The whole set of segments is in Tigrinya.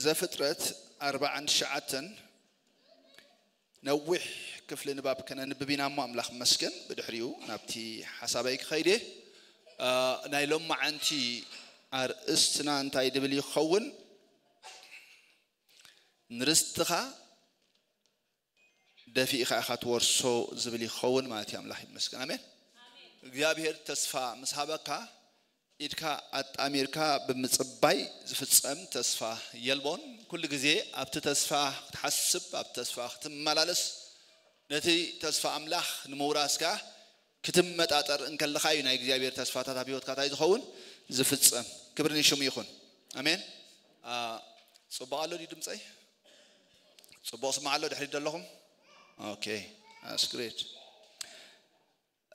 ዘፍጥረት ኣርባዓን ትሽዓተን ነዊሕ ክፍሊ ንባብ ከነንብብ ኢና እሞ ኣምላኽ መስገን። ብድሕሪኡ ናብቲ ሓሳበይ ክኸይድ እየ። እ፣ ናይ ሎማዓንቲ ኣርእስትና እንታይ ድብል ይኸውን? ንርስትኻ ደፊእኻ ኢኻ ትወርሶ ዝብል ይኸውን ማለት እዩ። ኣምላኽ ይመስገን። ኣሜን። እግዚኣብሔር ተስፋ ምስ ሃበካ ኢድካ ኣጣሚርካ ብምጽባይ ዝፍጸም ተስፋ የልቦን። ኩሉ ግዜ ኣብቲ ተስፋ ክትሓስብ፣ ኣብቲ ተስፋ ክትመላለስ፣ ነቲ ተስፋ ኣምላኽ ንምውራስካ ክትመጣጠር እንከለኻ እዩ ናይ እግዚኣብሔር ተስፋታት ኣብ ህይወትካ እንታይ ዝኸውን? ዝፍጸም። ክብሪ ንሽሙ ይኹን። ኣሜን። አ፣ ጽቡቕ ኣሎ ድዩ ድምጸይ? ጽቡቕ ስማዕ ኣሎ ድሕሪት ዘለኹም? ኦኬ፣ that's great።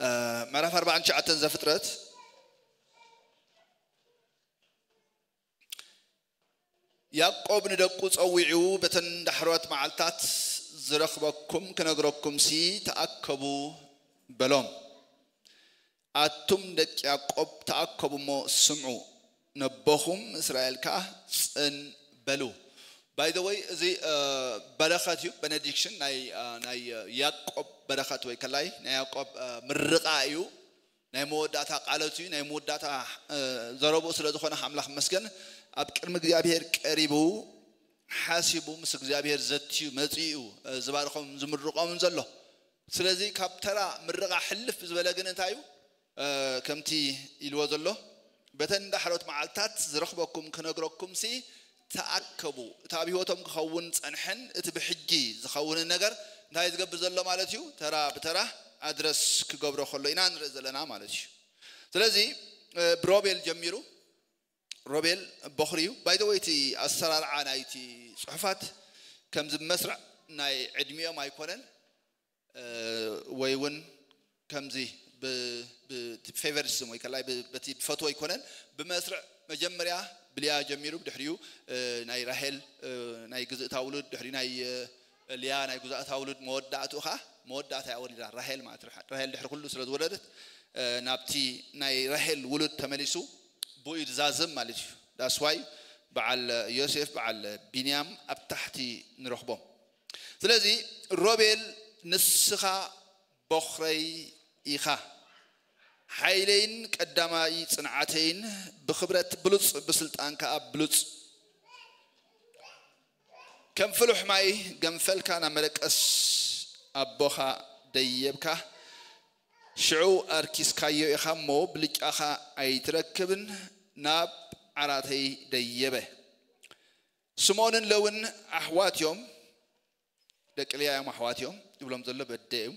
እ፣ ምዕራፍ ኣርባዓን ትሽዓተን ዘፍጥረት። ያዕቆብ ንደቁ ጸዊዑ፣ በተን ዳሕሮት መዓልታት ዝረኽበኩም ክነግረኩምሲ ተኣከቡ በሎም። ኣቱም ደቂ ያዕቆብ ተኣከቡ እሞ ስምዑ፣ ነቦኹም እስራኤል ከኣ ጽን በሉ። By the way፣ እዚ፣ እ፣ በረኸት እዩ፣ ቤኔዲክሽን ናይ፣ እ፣ ናይ፣ እ፣ ያዕቆብ በረኸት ወይ ከላይ ናይ ያዕቆብ፣ እ፣ ምርቓ እዩ። ናይ መወዳእታ ቃሎት እዩ፣ ናይ መወዳእታ፣ እ፣ ዘረብኡ ስለ ዝኾነ ኣምላኽ መስገን። ኣብ ቅድሚ እግዚኣብሔር ቀሪቡ፣ ሓሲቡ፣ ምስ እግዚኣብሔር ዘትዩ መጺኡ፣ እ፣ ዝባርኾም ዝምርቖምን ዘሎ። ስለዚ ካብ ተራ ምርቓ ሕልፍ ዝበለ ግን እንታይ እዩ? እ፣ ከምቲ ኢልዎ ዘሎ፣ በተን ዳሕሮት መዓልታት ዝረኽበኩም ክነግረኩምሲ ተኣከቡ። እቲ ኣብ ህይወቶም ክኸውን ጸንሐን እቲ ብሕጂ ዝኸውንን ነገር እንታይ ዝገብር ዘሎ ማለት እዩ? ተራ ብተራ ኣድረስ ክገብሮ ከሎ ኢና ንርኢ ዘለና ማለት እዩ። ስለዚ፣ እ፣ ብሮቤል ጀሚሩ፣ ሮቤል በኹሪ እዩ። By the way፣ እቲ ኣሰራርዓ ናይቲ ጽሑፋት ከምዚ ብመስርዕ ናይ ዕድሚኦም ኣይኮነን፣ እ፣ ወይ እውን ከምዚ ብ-፣ ብ-፣ ፌቨሪቲዝም ወይ ከላይ ብ-፣ በቲ ብፈትዎ ኣይኮነን፣ ብመስርዕ መጀመርያ ብልያ ጀሚሩ፣ ብድሕሪኡ፣ እ፣ ናይ ራሄል፣ እ፣ ናይ ግዝእታ ውሉድ፣ ድሕሪ ናይ፣ እ፣ ልያ ናይ ግዝእታ ውሉድ፣ መወዳእትኡ ኸዓ መወዳእታ እያ ወሊዳ፣ ራሄል ማለት ራ-፣ ራሄል ድሕሪ ኩሉ ስለ ዝወለደት፣ እ፣ ናብቲ ናይ ራሄል ውሉድ ተመሊሱ ብኡ እዩ ዝዛዝም ማለት እዩ። That's why በዓል ዮሴፍ፣ በዓል ቢንያም ኣብ ታሕቲ ንረኽቦም። ስለዚ ሮቤል፣ ንስኻ በኹረይ ኢኻ፣ ሓይለይን ቀዳማይ ጽንዓተይን፣ ብኽብረት ብሉጽ፣ ብስልጣን ከኣ ብሉጽ። ከም ፍሉሕ ማይ ገንፈልካ ናብ መደቀስ ኣቦኻ ደየብካ፣ ሽዑ ኣርኪስካዮ ኢኻ እሞ ብልጫኻ ኣይትረክብን፣ ናብ ዓራተይ ደየበ። ስምኦንን ለውን ኣሕዋት እዮም፣ ደቂ ልያ እዮም ኣሕዋት እዮም፣ ይብሎም ዘሎ በደ እዩ።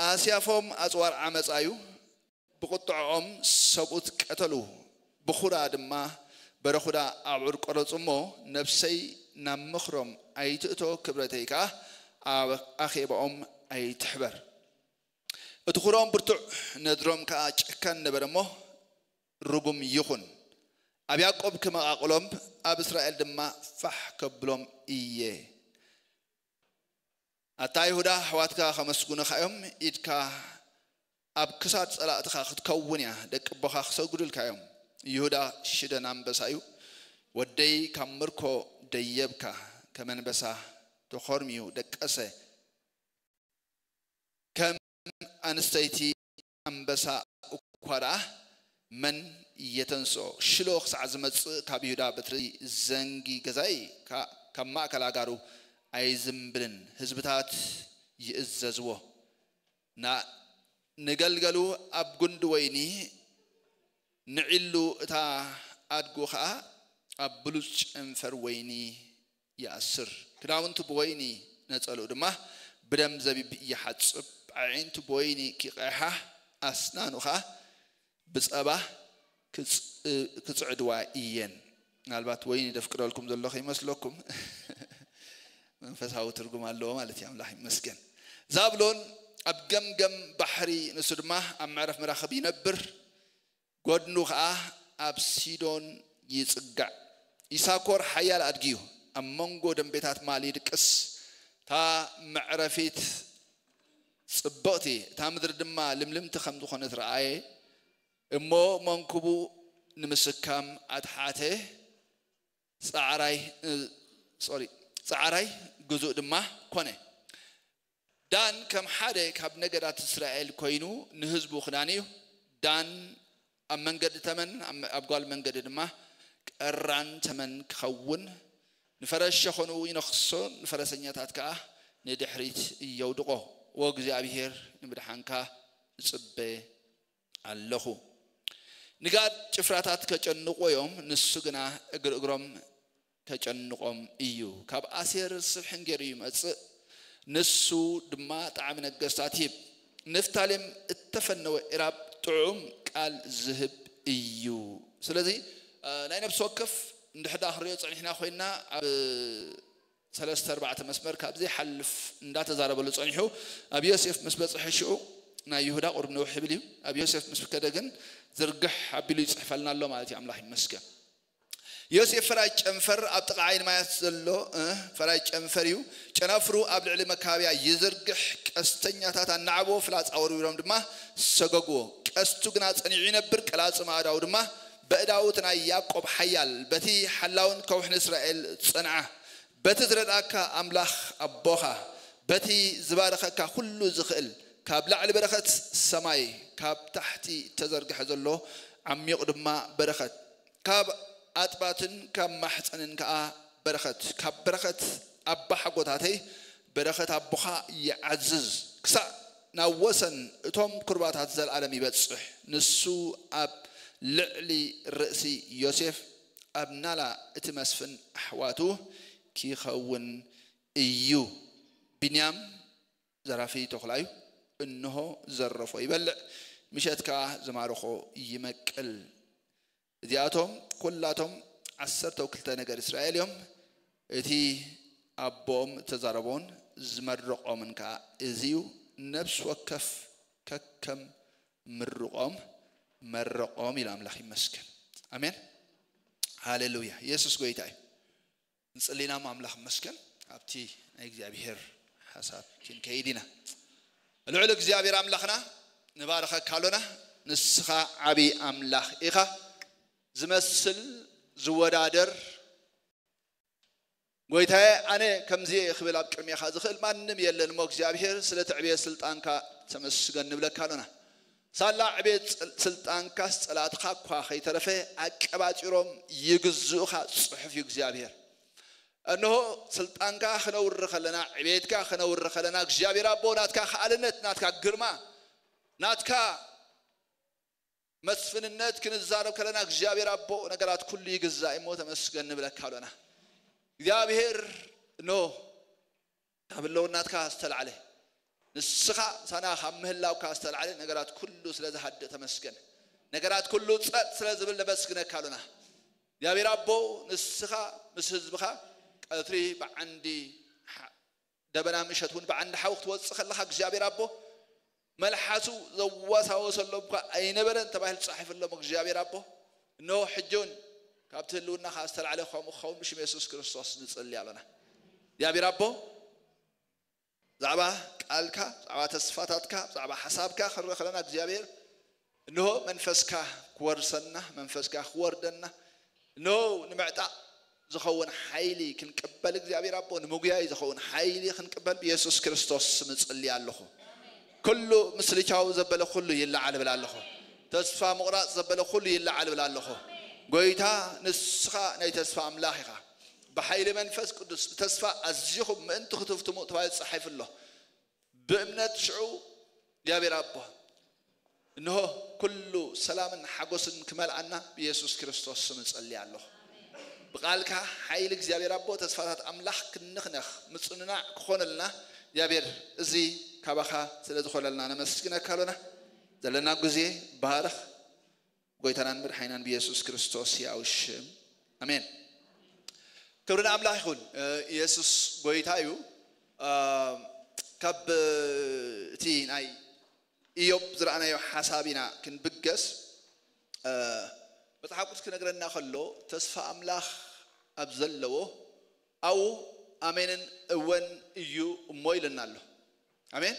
ኣስያፎም ኣጽዋር ዓመጻ እዩ፣ ብቁጥዖኦም ሰብኡት ቀተሉ፣ ብኹራ ድማ በረኹዳ ኣብዑር ቆረጹ እሞ፣ ነብሰይ ናብ ምኽሮም ኣይትእቶ፣ ክብረተይ ከኣ ኣብ ኣኼባኦም ኣይትሕበር። እቲ ኹሮም ብርቱዕ፣ ነድሮም ከኣ ጨካን ነበረ እሞ፣ ርጉም ይኹን። ኣብ ያዕቆብ ክመቓቕሎም፣ ኣብ እስራኤል ድማ ፋሕ ከብሎም እየ። ኣታ ይሁዳ፣ ኣሕዋትካ ከመስጉኑኻ እዮም፣ ኢድካ ኣብ ክሳድ ጸላእትኻ ክትከውን እያ፣ ደቂ ኣቦኻ ክሰግዱልካ እዮም። ይሁዳ ሽደን ኣንበሳ እዩ፣ ወደይ ካብ ምርኮ ደየብካ፣ ከም ኣንበሳ ተኾርምዩ ደቀሰ። ከም ኣንስተይቲ ኣንበሳ እኳ ደኣ መን የተንስኦ? ሽሎ ክሳዕ ዝመጽእ ካብ ይሁዳ በትሪ ዘንጊ ገዛኢ፣ ካ-፣ ካብ ማእከል ኣጋሩ ኣይዝንብልን። ህዝብታት ይእዘዝዎ። ና-፣ ንገልገሉ ኣብ ጉንዲ ወይኒ፣ ንዒሉ እታ ኣድጉ ኸኣ ኣብ ብሉጽ ጨንፈር ወይኒ ይኣስር። ክዳውንቱ ብወይኒ፣ ነጸልኡ ድማ ብደም ዘቢብ ይሓጽብ። ኣዒንቱ ብወይኒ ክቐይሓ፣ ኣስናኑ ኸኣ ብጸባ ክጽ-፣ ክጽዕድዋ እየን። ምናልባት ወይኒ ደፍቅረልኩም ዘለኹ ይመስለኩም። መንፈሳዊ ትርጉም ኣለዎ ማለት እዩ። ኣምላኽ ይመስገን። ዛብሎን ኣብ ገምገም ባሕሪ፣ ንሱ ድማ ኣብ መዕረፍ መራኽብ ይነብር። ጎድኑ ኸኣ ኣብ ሲዶን ይጽጋዕ። ይሳኮር ሓያል ኣድጊ እዩ፣ ኣብ መንጎ ደንቤታት ማል ይድቅስ። እታ መዕረፊት ጽብቕቲ፣ እታ ምድሪ ድማ ልምልምቲ ከም ዝኾነት ረኣየ። እሞ መንኩቡ ንምስካም ኣትሓተ፣ ጻዕራይ፣ እ፣ ሶሪ፣ ጻዕራይ ግዙእ ድማ ኮነ። ዳን ከም ሓደ ካብ ነገዳት እስራኤል ኮይኑ ንህዝቡ ክዳን እዩ። ዳን ኣብ መንገዲ ተመን፣ ኣብ፣ ኣብ ጓል መንገዲ ድማ ቀራን ተመን ክኸውን፣ ንፈረስ ሸኾኑ ይነኽሶ፣ ንፈረሰኛታት ከኣ ንድሕሪት የውድቖ። ወእግዚኣብሔር ንምድሓንካ እጽበ ኣለኹ። ንጋድ ጭፍራታት ከጨንቑ እዮም፣ ንሱ ግና እግሪ እግሮም ከጨንቖም እዩ። ካብ ኣሴር ስብሕን ገይሩ ይመጽእ፣ ንሱ ድማ ጣዕሚ ነገስታት ይህብ። ንፍታሌም እተፈነወ ኢራብ ጥዑም ቃል ዝህብ እዩ። ስለዚ፣ እ፣ ናይ ነፍሲ ወከፍ እንድሕዳ ክንሪኦ ጸኒሕና ኮይንና፣ ኣብ ሰለስተ ኣርባዕተ መስመር ካብ ዘይሓልፍ እንዳተዛረበሉ ጸኒሑ፣ ኣብ ዮሴፍ ምስ በጽሐ ሽዑ፣ ናይ ይሁዳ ቁሩብ ንውሕ ይብል እዩ። ኣብ ዮሴፍ ምስ ከደ ግን ዝርግሕ ኣቢሉ ይጽሕፈልና ኣሎ ማለት እዩ። ኣምላኽ ይመስገን። ዮሴፍ ፈራጅ ጨንፈር ኣብ ጥቓ ዓይኒ ማያት ዘሎ፣ እ፣ ፈራጅ ጨንፈር እዩ። ጨናፍሩ ኣብ ልዕሊ መካብያ ይዝርግሕ፣ ቀስተኛታት ኣናዕቦ፣ ፍላጻ ወርዊሮም ድማ ሰገግዎ። ቀስቱ ግና ጸኒዑ ይነብር፣ ቀላጽም ኣእዳዉ ድማ በእዳውት ናይ ያዕቆብ ሓያል፣ በቲ ሓላውን ከውሕን እስራኤል ጸንዓ። በቲ ዝረድኣካ ኣምላኽ ኣቦኻ፣ በቲ ዝባረኸካ ኩሉ ዝኽእል፣ ካብ ላዕሊ በረኸት ሰማይ፣ ካብ ታሕቲ እተዘርግሐ ዘሎ ዓሚቕ ድማ በረኸት፣ ካብ ኣጥባትን ካብ ማሕፀንን ከኣ በረኸት፣ ካብ በረኸት ኣባሓጎታተይ በረኸት ኣቦኻ ይዓዝዝ፣ ክሳእ ናብ ወሰን እቶም ኩርባታት ዘለኣለም ይበጽሕ። ንሱ ኣብ ልዕሊ ርእሲ ዮሴፍ፣ ኣብ ናላ እቲ መስፍን ኣሕዋቱ ኪኸውን እዩ። ቢንያም ዘራፊ ተኹላ እዩ። እንሆ ዘረፎ ይበልዕ፣ ምሸት ከኣ ዝማረኾ ይመቅል። እዚኣቶም ኩላቶም ዓሰርተው ክልተ ነገድ እስራኤል እዮም። እቲ ኣቦኦም እተዛረቦን ዝመረቖምን ከኣ እዚ እዩ። ነፍሲ ወከፍ ከከም ምርቖም መረቖም ኢሉ ኣምላኽ ይመስገን። ኣሜን። ሃሌሉያ። ኢየሱስ ጎይታ እዩ። ንጽሊና እሞ ኣምላኽ ይመስገን። ኣብቲ ናይ እግዚኣብሔር ሓሳብ ክንከይድ ኢና። ልዑል እግዚኣብሔር ኣምላኽና ንባርኸካ ኣሎና። ንስኻ ዓቢ ኣምላኽ ኢኻ። ዝመስል ዝወዳደር ጎይታዬ፣ ኣነ ከምዚ እየ ክብል ኣብ ቅድሜኻ ዝኽእል ማንም የለን እሞ እግዚኣብሔር፣ ስለቲ ዕቤት ስልጣንካ ተመስገን ንብለካ ኣሎና። ሳላ ዕቤት ጽል-፣ ስልጣንካስ ጸላእትኻ እኳ ከይተረፈ ኣቀባጢሮም ይግዝኡኻ ጽሑፍ እዩ እግዚኣብሔር። እንሆ ስልጣንካ ክነውሪ ከለና፣ ዕቤትካ ክነውሪ ከለና፣ እግዚኣብሔር ኣቦ ናትካ ከኣልነት፣ ናትካ ግርማ፣ ናትካ መስፍንነት ክንዛረብ ከለና እግዚኣብሔር ኣቦ ነገራት ኩሉ ይግዛእ እሞ ተመስገን ንብለካ ኣሎና። እግዚኣብሔር ኖ ካብ ህልውናትካ ዝተላዕለ ንስኻ ሳና ካብ ምህላውካ ዝተላዕለ ነገራት ኩሉ ስለ ዝሃድእ ተመስገን። ነገራት ኩሉ ጸጥ ስለ ዝብል ነመስግነካ ኣሎና። እግዚኣብሔር ኣቦ ንስኻ ምስ ህዝብኻ ቀትሪ ብዓንዲ ሓ-፣ ደበና ምሸት እውን ብዓንዲ ሓዊ ክትወጽእ ከለኻ እግዚኣብሔር ኣቦ መልሓሱ ዘዋሳወሰሎም እኳ ኣይነበረን ተባሂሉ ተጻሒፉሎም እግዚኣብሔር ኣቦ። እንሆ ሕጂ እውን ካብቲ ህልውናኻ ዝተላዕለ ከምኡ ክኸውን ብሽም የሱስ ክርስቶስ ንጽሊ ኣሎና። እግዚኣብሔር ኣቦ ብዛዕባ ቃልካ፣ ብዛዕባ ተስፋታትካ፣ ብዛዕባ ሓሳብካ ክንርኢ ከለና እግዚኣብሔር እንሆ መንፈስካ ክወርሰና፣ መንፈስካ ክወርደና፣ እንሆ ንምዕጣቕ ዝኸውን ሓይሊ ክንቅበል እግዚኣብሔር ኣቦ፣ ንምጉያይ ዝኸውን ሓይሊ ክንቅበል ብየሱስ ክርስቶስ ስም እጽሊ ኣለኹ። ኩሉ ምስልቻው ዘበለ ኩሉ ይለዓል ብል ኣለኹ። ተስፋ ምቑራጽ ዘበለ ኩሉ ይለዓል ብል ኣለኹ። ጎይታ ንስኻ ናይ ተስፋ ኣምላኽ ኢኻ። ብሓይሊ መንፈስ ቅዱስ ብተስፋ ኣዚኹም ምእንቲ ክትፍትሙ ተባሂሉ ተጻሒፉ ኣሎ። ብእምነት ሽዑ እግዚኣብሔር ኣቦ እንሆ ኩሉ ሰላምን ሓጎስን ክመልኣና ብየሱስ ክርስቶስ ስም እጸሊ ኣለኹ። ብቓልካ ሓይሊ እግዚኣብሔር ኣቦ ተስፋታት ኣምላኽ ክንኽነኽ ምጽንናዕ ክኾነልና እግዚኣብሔር እዚ ካባኻ ስለ ዝኾነልና ነመስግነካ ኣሎና። ዘለና ግዜ ባርኽ። ጎይታናን መድሓኒናን ብየሱስ ክርስቶስ ያው ሽም ኣሜን። ክብሪ ንኣምላኽ ይኹን። እ፣ ኢየሱስ ጎይታ እዩ። እ፣ ካብ፣ እ፣ እቲ ናይ ኢዮብ ዝረኣናዮ ሓሳብ ኢና ክንብገስ። እ፣ መጽሓፍ ቅዱስ ክነግረና ከሎ ተስፋ ኣምላኽ ኣብ ዘለዎ ኣብኡ ኣሜንን እወን እዩ እሞ ኢለና ኣሎ። ኣሜን።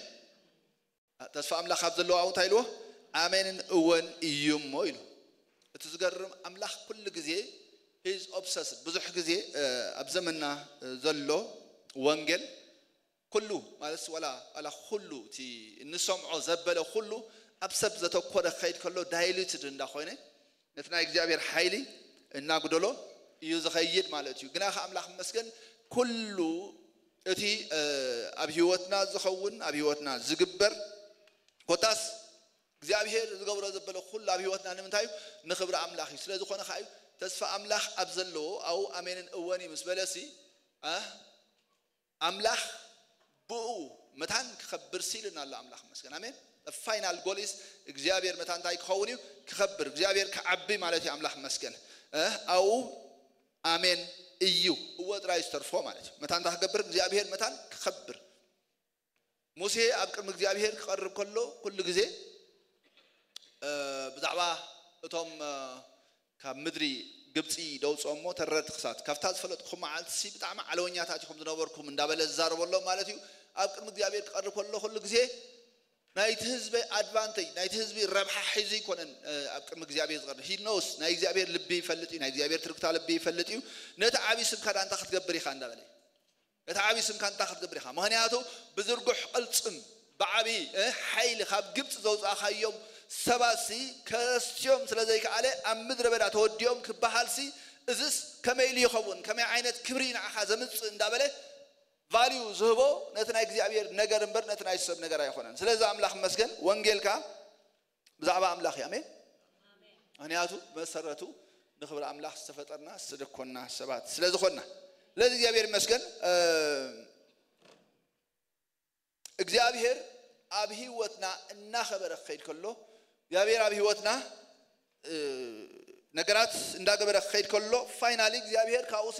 ተስፋ ኣምላኽ ኣብ ዘለዎ ኣብኡ እንታይ ኢልዎ? ኣሜንን እወን እዩ እሞ ኢሉ። እቲ ዝገርም ኣምላኽ ኩሉ ግዜ he is obsessed ብዙሕ ግዜ ኣብ ዘመና ዘሎ ወንጌል ኩሉ ማለት ዋላ ዋላ ኩሉ እቲ እንሰምዖ ዘበለ ኩሉ ኣብ ሰብ ዘተኮረ ክኸይድ ከሎ diluted እንዳኾይነ ነቲ ናይ እግዚኣብሔር ሓይሊ እናጉደሎ እዩ ዝኸይድ ማለት እዩ። ግና ከኣምላኽ መስገን ኩሉ እቲ ኣብ ህይወትና ዝኸውን ኣብ ህይወትና ዝግበር ኮታስ እግዚኣብሔር ዝገብሮ ዘበለ ኩሉ ኣብ ህይወትና ንምንታይ እዩ? ንኽብሪ ኣምላኽ እዩ። ስለ ዝኾነ ከዓ እዩ ተስፋ ኣምላኽ ኣብ ዘለዎ ኣብኡ ኣሜንን እወን እዩ ምስ በለሲ ኣምላኽ ብኡ መታን ክኸብር ሲልና ኣሎ። ኣምላኽ መስገን ኣሜን። ፋይናል ጎሊስ እግዚኣብሔር መታን እንታይ ክኸውን እዩ? ክኸብር እግዚኣብሔር ክዓቢ ማለት እዩ። ኣምላኽ መስገን ኣብኡ ኣሜን እዩ። እወ ጥራይ ዝተርፎ ማለት እዩ። መታን እንታይ ክገብር እግዚኣብሔር መታን ክኸብር። ሙሴ ኣብ ቅድሚ እግዚኣብሔር ክቐርብ ከሎ ኩሉ ግዜ ብዛዕባ እቶም ካብ ምድሪ ግብፂ ደውፅኦሞ ተረርቲ ክሳት ካብታ ዝፈለጥኩም መዓልቲ ብጣዕሚ ዓለወኛታት ኢኹም ዝነበርኩም እንዳበለ ዝዛረበሎም ማለት እዩ። ኣብ ቅድሚ እግዚኣብሔር ክቐርብ ከሎ ኩሉ ግዜ ናይቲ ህዝቢ ኣድቫንቴጅ ናይቲ ህዝቢ ረብሓ ሒዙ ይኮነን ኣብ ቅድሚ እግዚኣብሔር ዝቐርብ። ሂኖስ ናይ እግዚኣብሔር ልቢ ይፈልጥ እዩ፣ ናይ እግዚኣብሔር ትርክታ ልቢ ይፈልጥ እዩ። ነቲ ዓብዪ ስምካ ዳንታ ክትገብር ኢኻ እንዳበለ ነቲ ዓብዪ ስምካ እንታይ ክትገብር ኢኻ? ምኽንያቱ ብዝርጉሕ ቅልፅም ብዓብዪ ሓይሊ ካብ ግብፂ ዘውፃእካዮም ሰባትሲ ከረስትዮም ስለ ዘይከኣለ ኣብ ምድረ በዳ ተወዲኦም ክበሃልሲ እዝስ ከመይ ኢሉ ይኸውን? ከመይ ዓይነት ክብሪ ንዓኻ ዘምፅእ እንዳበለ ቫልዩ ዝህቦ ነቲ ናይ እግዚኣብሔር ነገር እምበር ነቲ ናይ ሰብ ነገር ኣይኮነን። ስለዚ ኣምላኽ መስገን ወንጌልካ ብዛዕባ ኣምላኽ እዩ። ኣሜን። ምክንያቱ መሰረቱ ንኽብሪ ኣምላኽ ዝተፈጠርና ዝተደኮና ሰባት ስለ ዝኾንና ስለዚ እግዚኣብሔር ይመስገን። እግዚኣብሔር ኣብ ህይወትና እናኸበረ ክኸይድ ከሎ እግዚኣብሔር ኣብ ህይወትና ነገራት እንዳገበረ ክኸይድ ከሎ ፋይናሊ እግዚኣብሔር ካብኡሲ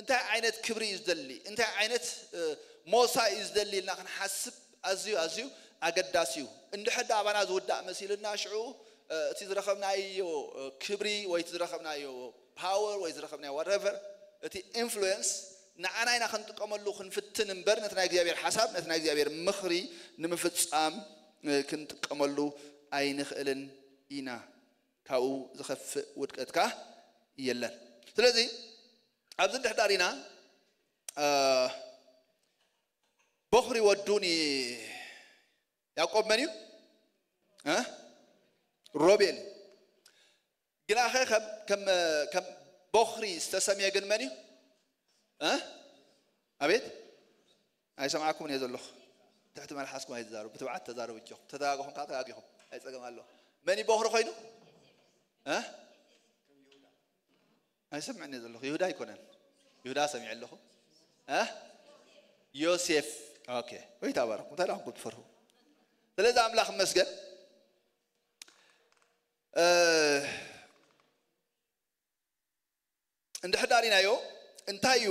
እንታይ ዓይነት ክብሪ እዩ ዝደሊ እንታይ ዓይነት ሞሳ እዩ ዝደሊ ኢልና ክንሓስብ ኣዝዩ ኣዝዩ ኣገዳሲ እዩ። እንድሕር ዳ ኣባና ዝውዳእ መሲሉና ሽዑ እቲ ዝረኸብናዮ ክብሪ ወይ እቲ ዝረኸብናዮ ፓወር ወይ ዝረኸብናዮ ዋረቨር እቲ ኢንፍሉዌንስ ንዓና ኢና ክንጥቀመሉ ክንፍትን እምበር ነቲ ናይ እግዚኣብሔር ሓሳብ ነቲ ናይ እግዚኣብሔር ምኽሪ ንምፍፃም ክንጥቀመሉ ኣይንኽእልን ኢና። ካብኡ ዝኸፍእ ውድቀትካ የለን። ስለዚ ኣብዚ እንድሕዳር ኢና በኹሪ ወዱን ያዕቆብ መን እዩ? ሮቤል። ግናኸ ከም በኹሪ ዝተሰምየ ግን መን እዩ? ኣቤት ኣይሰምዓኩም እየ ዘለኹ። ትሕቲ መልሓስኩም ኣይትዛረቡ፣ ብትብዓት ተዛረቡ። እጆኹም ተተጋገኹም ከዓ ተጋጊኹም ኣይፀገም ኣሎ። መን እዩ በኹሪ ኮይኑ? ኣይሰምዕን እየ ዘለኹ። ይሁዳ ኣይኮነን። ይሁዳ ሰሚዐ ኣለኹ። ዮሴፍ። ኦኬ። ወይ ታባረኩም። እንታይ ዳኹም ትፈርሁ? ስለዚ ኣምላኽ መስገን እንድሕር ዳሪናዮ እንታይ እዩ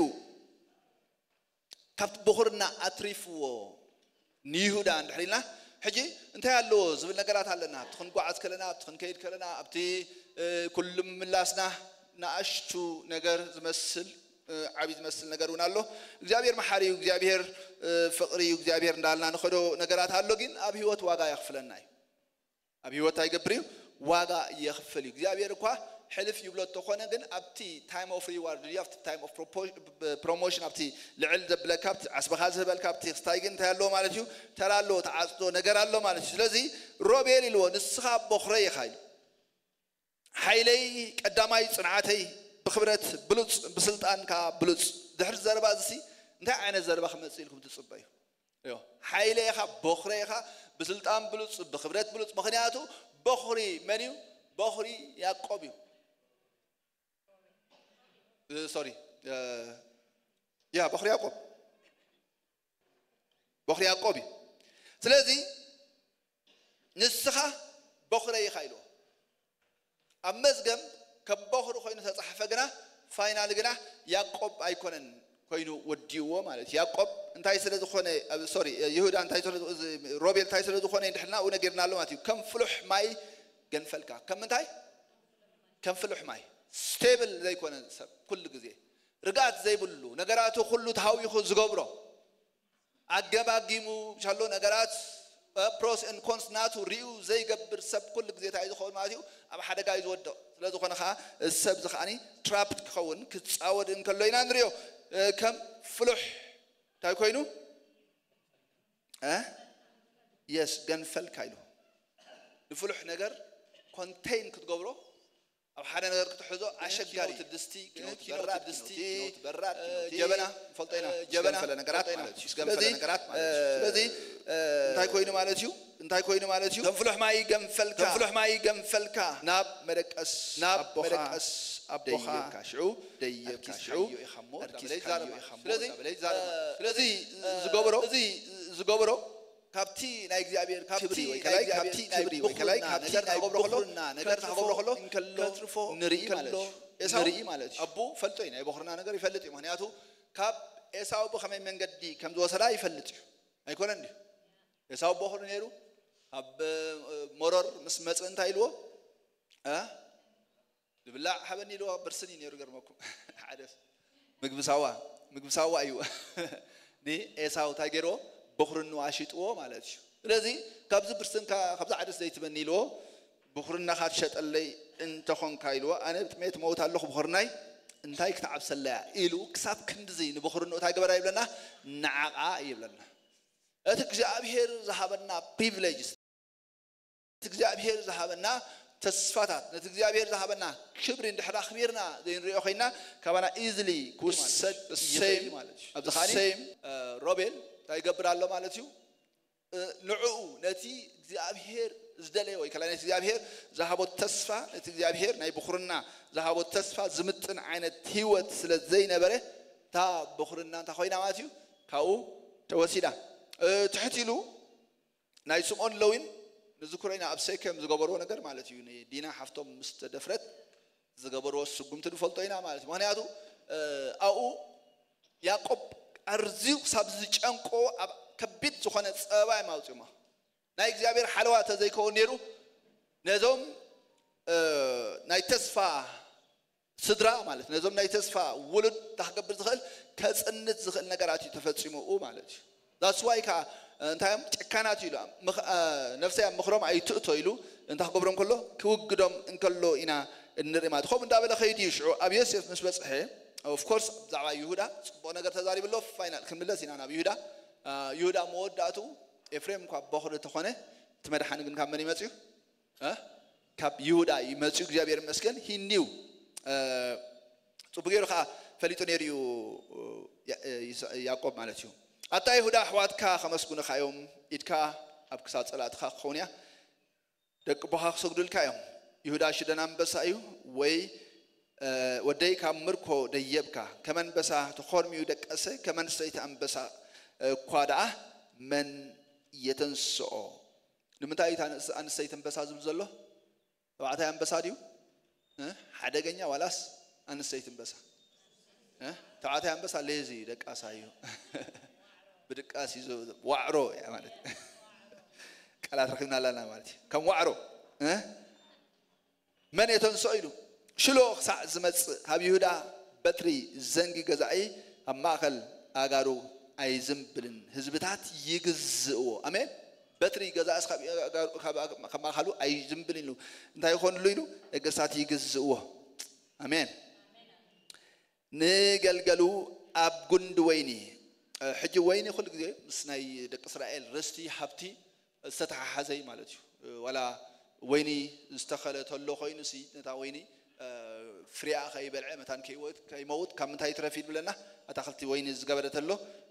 ካብቲ ብኹርና ኣትሪፍዎ ንይሁዳ እንድሕር ኢልና ሕጂ እንታይ ኣለዎ ዝብል ነገራት ኣለና። ኣብቲ ክንጓዓዝ ከለና ኣብቲ ክንከይድ ከለና ኣብቲ ኩሉ ምምላስና ንኣሽቱ ነገር ዝመስል ዓብዪ ዝመስል ነገር እውን ኣሎ። እግዚኣብሔር መሓሪ እዩ፣ እግዚኣብሔር ፍቕሪ እዩ፣ እግዚኣብሔር እንዳልና ንኸዶ ነገራት ኣሎ፣ ግን ኣብ ህይወት ዋጋ የኽፍለና እዩ። ኣብ ህይወት እንታይ ይገብር እዩ? ዋጋ የኽፍል እዩ። እግዚኣብሔር እኳ ሕልፍ ይብሎ እንተኾነ ግን ኣብቲ ታይም ኦፍ ሪዋርድ ድዩ ኣብቲ ታይም ኦፍ ፕሮሞሽን ኣብቲ ልዕል ዘብለካ ኣብቲ ዓስብኻ ዝህበልካ ኣብቲ ክስታይ ግን እንታይ ኣለዎ ማለት እዩ? ተራ ኣለዎ፣ ተዓፅዶ ነገር ኣሎ ማለት እዩ። ስለዚ ሮቤል ኢልዎ ንስኻ ቦኽረይ ኢኻ ኢሉ ሓይለይ ቀዳማይ ፅንዓተይ ብክብረት ብሉፅ ብስልጣን ከዓ ብሉፅ ድሕሪ ዘረባ እዚሲ እንታይ ዓይነት ዘረባ ክመፅእ ኢልኩም ትፅበዩ? ሓይለ ኢኻ፣ ቦኽረ ኢኻ፣ ብስልጣን ብሉፅ፣ ብክብረት ብሉፅ። ምኽንያቱ ቦኽሪ መን እዩ? ቦኽሪ ያዕቆብ እዩ። ሶሪ ያ ቦኽሪ ያዕቆብ ቦኽሪ ያዕቆብ እዩ። ስለዚ ንስኻ ቦኽረ ኢኻ ኢልዎ ኣብ መዝገብ ከም ቦኽሪ ኮይኑ ተፃሕፈ ግና ፋይናል ግና ያዕቆብ ኣይኮነን ኮይኑ ወዲእዎ ማለት እዩ። ያዕቆብ እንታይ ስለ ዝኾነ ሶሪ ይሁዳ እንታይ ስለ ሮቤል እንታይ ስለ ዝኾነ እንድሕልና ኣብኡ ነጊርና ኣሎ ማለት እዩ። ከም ፍሉሕ ማይ ገንፈልካ ከም ምንታይ ከም ፍሉሕ ማይ ስቴብል ዘይኮነ ሰብ ኩሉ ግዜ ርግኣት ዘይብሉ ነገራቱ ኩሉ ተሃዊኹ ዝገብሮ ኣገማጊሙ ሻሎ ነገራት ፕሮስ ን ኮንስ ናቱ ሪኡ ዘይገብር ሰብ ኩሉ ግዜ እንታይ ዝኸውን ማለት እዩ? ኣብ ሓደጋ እዩ ዝወድቕ። ስለ ዝኾነ ከዓ እዚ ሰብ እዚ ከዓኒ ትራፕድ ክኸውን ክፃወድ እንከሎ ኢና ንሪኦ። ከም ፍሉሕ እንታይ ኮይኑ የስ ገንፈልካ ኢሉ ንፍሉሕ ነገር ኮንቴን ክትገብሮ ኣብ ሓደ ነገር ክትሕዞ ኣሸጋሪ። ድስቲ ኪኖት በራድ ድስቲ ኪኖት በራድ ጀበና ንፈልጦ ኢና። ጀበና ነገራት ማለት እዩ። ስለዚ ነገራት ማለት እዩ። ስለዚ እንታይ ኮይኑ ማለት እዩ? እንታይ ኮይኑ ማለት እዩ? ከም ፍሉሕ ማይ ገንፈልካ ከም ፍሉሕ ማይ ገንፈልካ ናብ መደቀስ ናብ መደቀስ ኣቦኻ ደየብካ ሽዑ ደየብካ ሽዑ ኢኻ እሞ ስለዚ ዝገበሮ እዚ ዝገበሮ ካብቲ ናይ እግዚኣብሔር ክብሪ ወይ ከላይ ካብቲ ናይ ብኹርና ነገር ታገብሮ ከሎ ነገር ታገብሮ ከሎ እንከሎ ከትርፎ ንርኢ ማለት እዩ። ንርኢ ማለት እዩ። ኣቡ ፈልጦ እዩ ናይ በኹርና ነገር ይፈልጥ እዩ። ምክንያቱ ካብ ኤሳው ብኸመይ መንገዲ ከም ዝወሰዳ ይፈልጥ እዩ። ኣይኮነን ድዩ? ኤሳው በኹሪ ነይሩ። ኣብ መሮር ምስ መጽእ እንታይ ኢልዎ? ዝብላዕ ሃበኒ ኢልዎ። ብርስን እዩ ነይሩ። ገርመኩም ሓደ ምግቢ ሳዋ ምግቢ ሳዋ እዩ። ንኤሳው እንታይ ገይርዎ? በኹርኑ ኣሽጥዎ ማለት እዩ። ስለዚ ካብዚ ብርስንካ ካብዚ ዓደስ ዘይትበኒ ኢልዎ። በኹርናኻ ትሸጠለይ እንተኾንካ ኢልዎ። ኣነ ብጥሜት መውት ኣለኹ በኹርናይ እንታይ ክትዓብሰለያ ኢሉ ክሳብ ክንድዚ ንበኹርኑ እንታይ ገበራ ይብለና? ንዓቓ ይብለና። እቲ እግዚኣብሔር ዝሃበና ፕሪቪሌጅ እቲ እግዚኣብሔር ዝሃበና ተስፋታት ነቲ እግዚኣብሔር ዝሃበና ክብሪ እንድሕር ኣኽቢርና ዘይንሪኦ ኮይና ካባና ኢዝሊ ክውሰድ ይኽእል ማለት እዩ። ኣብዚ ከዓኒ ሮቤል እንታይ ይገብር ኣሎ ማለት እዩ? ንዕኡ ነቲ እግዚኣብሔር ዝደለየ ወይ ከላ ነቲ እግዚኣብሔር ዝሃቦ ተስፋ ነቲ እግዚኣብሔር ናይ ብኹርና ዝሃቦ ተስፋ ዝምጥን ዓይነት ህይወት ስለ ዘይነበረ እታ ብኹርና እንታይ ኮይና ማለት እዩ? ካብኡ ተወሲዳ። ትሕት ኢሉ ናይ ስምኦን ለዊን ንዝክሮ ኢና ኣብ ሴከም ዝገበርዎ ነገር ማለት እዩ። ንዲና ሓፍቶም ምስ ተደፍረት ዝገበርዎ ስጉምቲ ንፈልጦ ኢና ማለት እዩ። ምክንያቱ ኣብኡ ያዕቆብ ኣርዝዩ ክሳብ ዝጨንቆ ኣብ ከቢድ ዝኾነ ፀበባ እዮም ኣውፅሞ። ናይ እግዚኣብሔር ሓለዋ ተዘይከውን ነይሩ ነዞም ናይ ተስፋ ስድራ ማለት ነዞም ናይ ተስፋ ውሉድ ታክገብር ዝኽእል ከፅንት ዝኽእል ነገራት እዩ ተፈፂሙኡ ማለት እዩ። ዛስዋይ ከዓ እንታይ እዮም ጨካናት ኢሉ ነፍሰይ ኣብ ምኽሮም ኣይትእቶ ኢሉ እንታይ ክገብሮም ከሎ ክውግዶም እንከሎ ኢና እንርኢ ማለት። ከምኡ እንዳበለ ከይዱ እዩ ሽዑ ኣብ ዮሴፍ ምስ በፅሐ ኦፍኮርስ ብዛዕባ ይሁዳ ፅቡቕ ነገር ተዛሪቡ ኣሎ። ፋይናል ክንምለስ ኢና ናብ ይሁዳ። ይሁዳ መወዳእትኡ ኤፍሬም እኳ በኹሪ ተኾነ እቲ መድሓኒ ግን ካብ መን ይመፅዩ? ካብ ይሁዳ ይመፅዩ። እግዚኣብሔር ይመስገን ሂኒው ፅቡቅ ገይሩ ከዓ ፈሊጡ ነይሩ እዩ። ያዕቆብ ማለት እዩ። ኣታ ይሁዳ ኣሕዋትካ ከመስጉንኻ እዮም ኢድካ ኣብ ክሳድ ፀላእትኻ ክኸውን እያ። ደቂ ኣቦኻ ክሰግዱልካ እዮም። ይሁዳ ሽደን ኣንበሳ እዩ ወይ ወደይ ካብ ምርኮ ደየብካ ከም ኣንበሳ ተኾርሚዩ ደቀሰ ከም ኣንስተይቲ ኣንበሳ እኳ ደኣ መን የተንስኦ? ንምንታይ እዩ ኣንስተይቲ ኣንበሳ ዝብል ዘሎ? ተባዕታይ ኣንበሳ ድዩ? ሓደገኛ ዋላስ ኣንስተይቲ ኣንበሳ? ተባዕታይ ኣንበሳ ሌዚ እዩ ደቃሳ እዩ። ብድቃስ እዩ ዋዕሮ እያ ማለት ቃላት ረኪብና ኣለና ማለት እዩ። ከም ዋዕሮ መን የተንስኦ ኢሉ ሽሎ ክሳዕ ዝመጽእ ካብ ይሁዳ በትሪ ዘንጊ ገዛኢ ኣብ ማእከል ኣጋሩ ኣይዝንብልን ህዝብታት ይግዝእዎ። ኣሜን። በትሪ ገዛእስ ካብ ኣእጋሩ- ካብ ኣግ- ካብ ማእከሉ ኣይዝንብልን ኢሉ እንታይ ይኾንሉ ኢሉ ነገስታት ይግዝእዎ። ኣሜን። ንገልገሉ ኣብ ጉንዲ ወይኒ ሕጂ ወይኒ ኩሉ ግዜ ምስ ናይ ደቂ እስራኤል ርስቲ ሃብቲ ዝተተሓሓዘ እዩ ማለት እዩ። ዋላ ወይኒ ዝተኸለ ተሎ ኮይኑ ሲ ነታ ወይኒ ፍሬኣ ከይበልዐ መታን ከይወት ከይመውት ካብ ምንታይ ይትረፍ ይብለና? ኣታክልቲ ወይኒ ዝገበረ ተሎ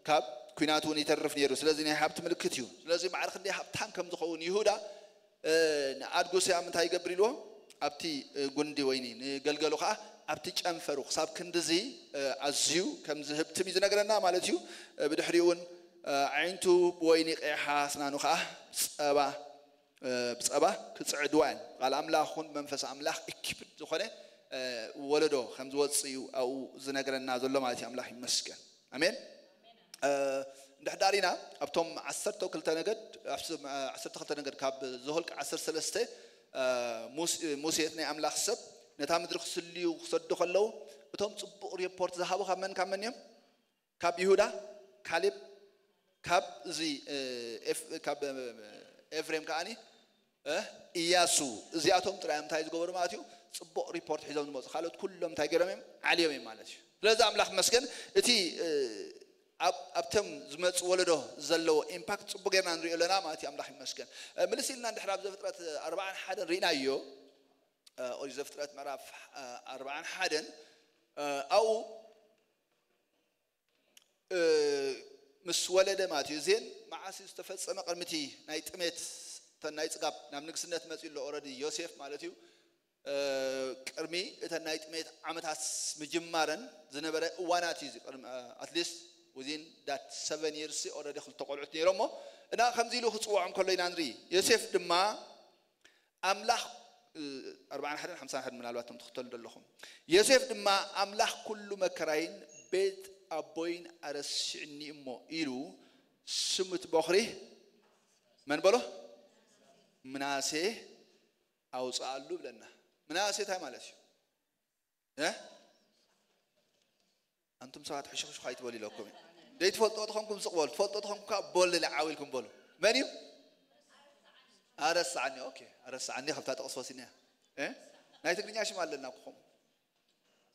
ካብ ኩናት እውን ይተርፍ ነይሩ። ስለዚ ናይ ሃብቲ ምልክት እዩ። ስለዚ ማዕረ ክንደይ ሃብታም ከም ዝኸውን ይሁዳ ንኣድጉ ስያም እንታይ ይገብር ኢልዎ? ኣብቲ ጉንዲ ወይኒ ንገልገሉ ከዓ ኣብቲ ጨንፈሩ ክሳብ ክንድዚ ኣዝዩ ከም ዝህብትም እዩ ዝነግረና ማለት እዩ። ብድሕሪኡ እውን ኣዒንቱ ብወይኒ ቀይሓ ኣስናኑ ከዓ ጸባ ብጸባ ክጽዕድዋ እየን። ቃል ኣምላኽ ኹን መንፈስ ኣምላኽ እኪፕድ ዝኾነ ወለዶ ከም ዝወጽእ እዩ ኣብኡ ዝነግረና ዘሎ ማለት እዩ። ኣምላኽ ይመስገን። ኣሜን። እንድሕዳር ኢና ኣብቶም ዓሰርተ ክልተ ነገድ ዓሰርተ ክልተ ነገድ ካብ ዘሆልቅ ዓሰርተ ሰለስተ ሙሴ ናይ ኣምላኽ ሰብ ነታ ምድሪ ክስልዩ ክሰዱ ከለዉ እቶም ጽቡቕ ሪፖርት ዝሃቡ ካብ መን ካብ መን እዮም? ካብ ይሁዳ፣ ካሌብ፣ ካብ እዚ ካብ ኤፍሬም ከዓኒ እ፣ ኢያሱ። እዚኣቶም ጥራይ እንታይ ዝገበሩ ማለት እዩ? ጽቡቕ ሪፖርት ሒዞም ዝመፁ። ካልኦት ኩሎም እንታይ ገይሮም እዮም? ዓልዮም እዮም ማለት እዩ። ስለዚ ኣምላኽ መስገን እቲ እ፣ ኣብ ኣብቶም ዝመፁ ወለዶ ዘለዎ ኢምፓክት ጽቡቅ ጌርና ንሪኦ ኣለና ማለት እዩ። ኣምላኽ ይመስገን። እ፣ ምልስ ኢልና እንድሕር ኣብ ዘፍጥረት ኣርባዓን ሓደን ርኢናዮ። እ፣ ኦሪት ዘፍጥረት ምዕራፍ እ፣ ኣርባዓን ሓደን እ፣ ኣብኡ እ፣ ምስ ወለደ ማለት እዩ። እዜን መዓስ እዩ ዝተፈጸመ? ቅድሚ እቲ ናይ ጥሜት፣ እተን ናይ ጽጋብ ናብ ንግስነት መጺኡ ኣሎ ኦረዲ ዮሴፍ ማለት እዩ። እ፣ ቅድሚ እተን ናይ ጥሜት ዓመታት ምጅማረን ዝነበረ እዋናት እዩ። ኣትሊስት ውዚን ዳት ሰቨን ይርስ ኦረዲ ክልተ ቆልዑት ነይሮሞ እና ከምዚ ኢሉ ክፅውዖም ከሎ ኢና ንርኢ። ዮሴፍ ድማ ኣምላኽ እ፣ ኣርባዓን ሓደን ሓምሳን ሓደን ምናልባት እቶም ትኽተሉ ዘለኹም። ዮሴፍ ድማ ኣምላኽ ኩሉ መከራይን ቤት ኣቦይን ኣረስዕኒ እሞ ኢሉ ስም እቲ በኹሪ መን በሎ? ምናሴ ኣውፅኣሉ ብለና። ምናሴ እንታይ ማለት እዩ? እ? ኣንቱም ሰባት ሕሹኽሹኽ ኣይትበሉ ኢለኩም እዩ። ዘይትፈልጦ ተኾንኩም ስቕ በሉ፣ ትፈልጦ ተኾንኩም ከዓ ቦል ኢለ ዓው ኢልኩም በሉ። መን እዩ? ኣረስዓኒ። ኦኬ፣ ኣረስዓኒ ካብታ ጥቕስ ወሲድና እያ። እ? ናይ ትግርኛ ሽም ኣለና እኮ ከምኡ።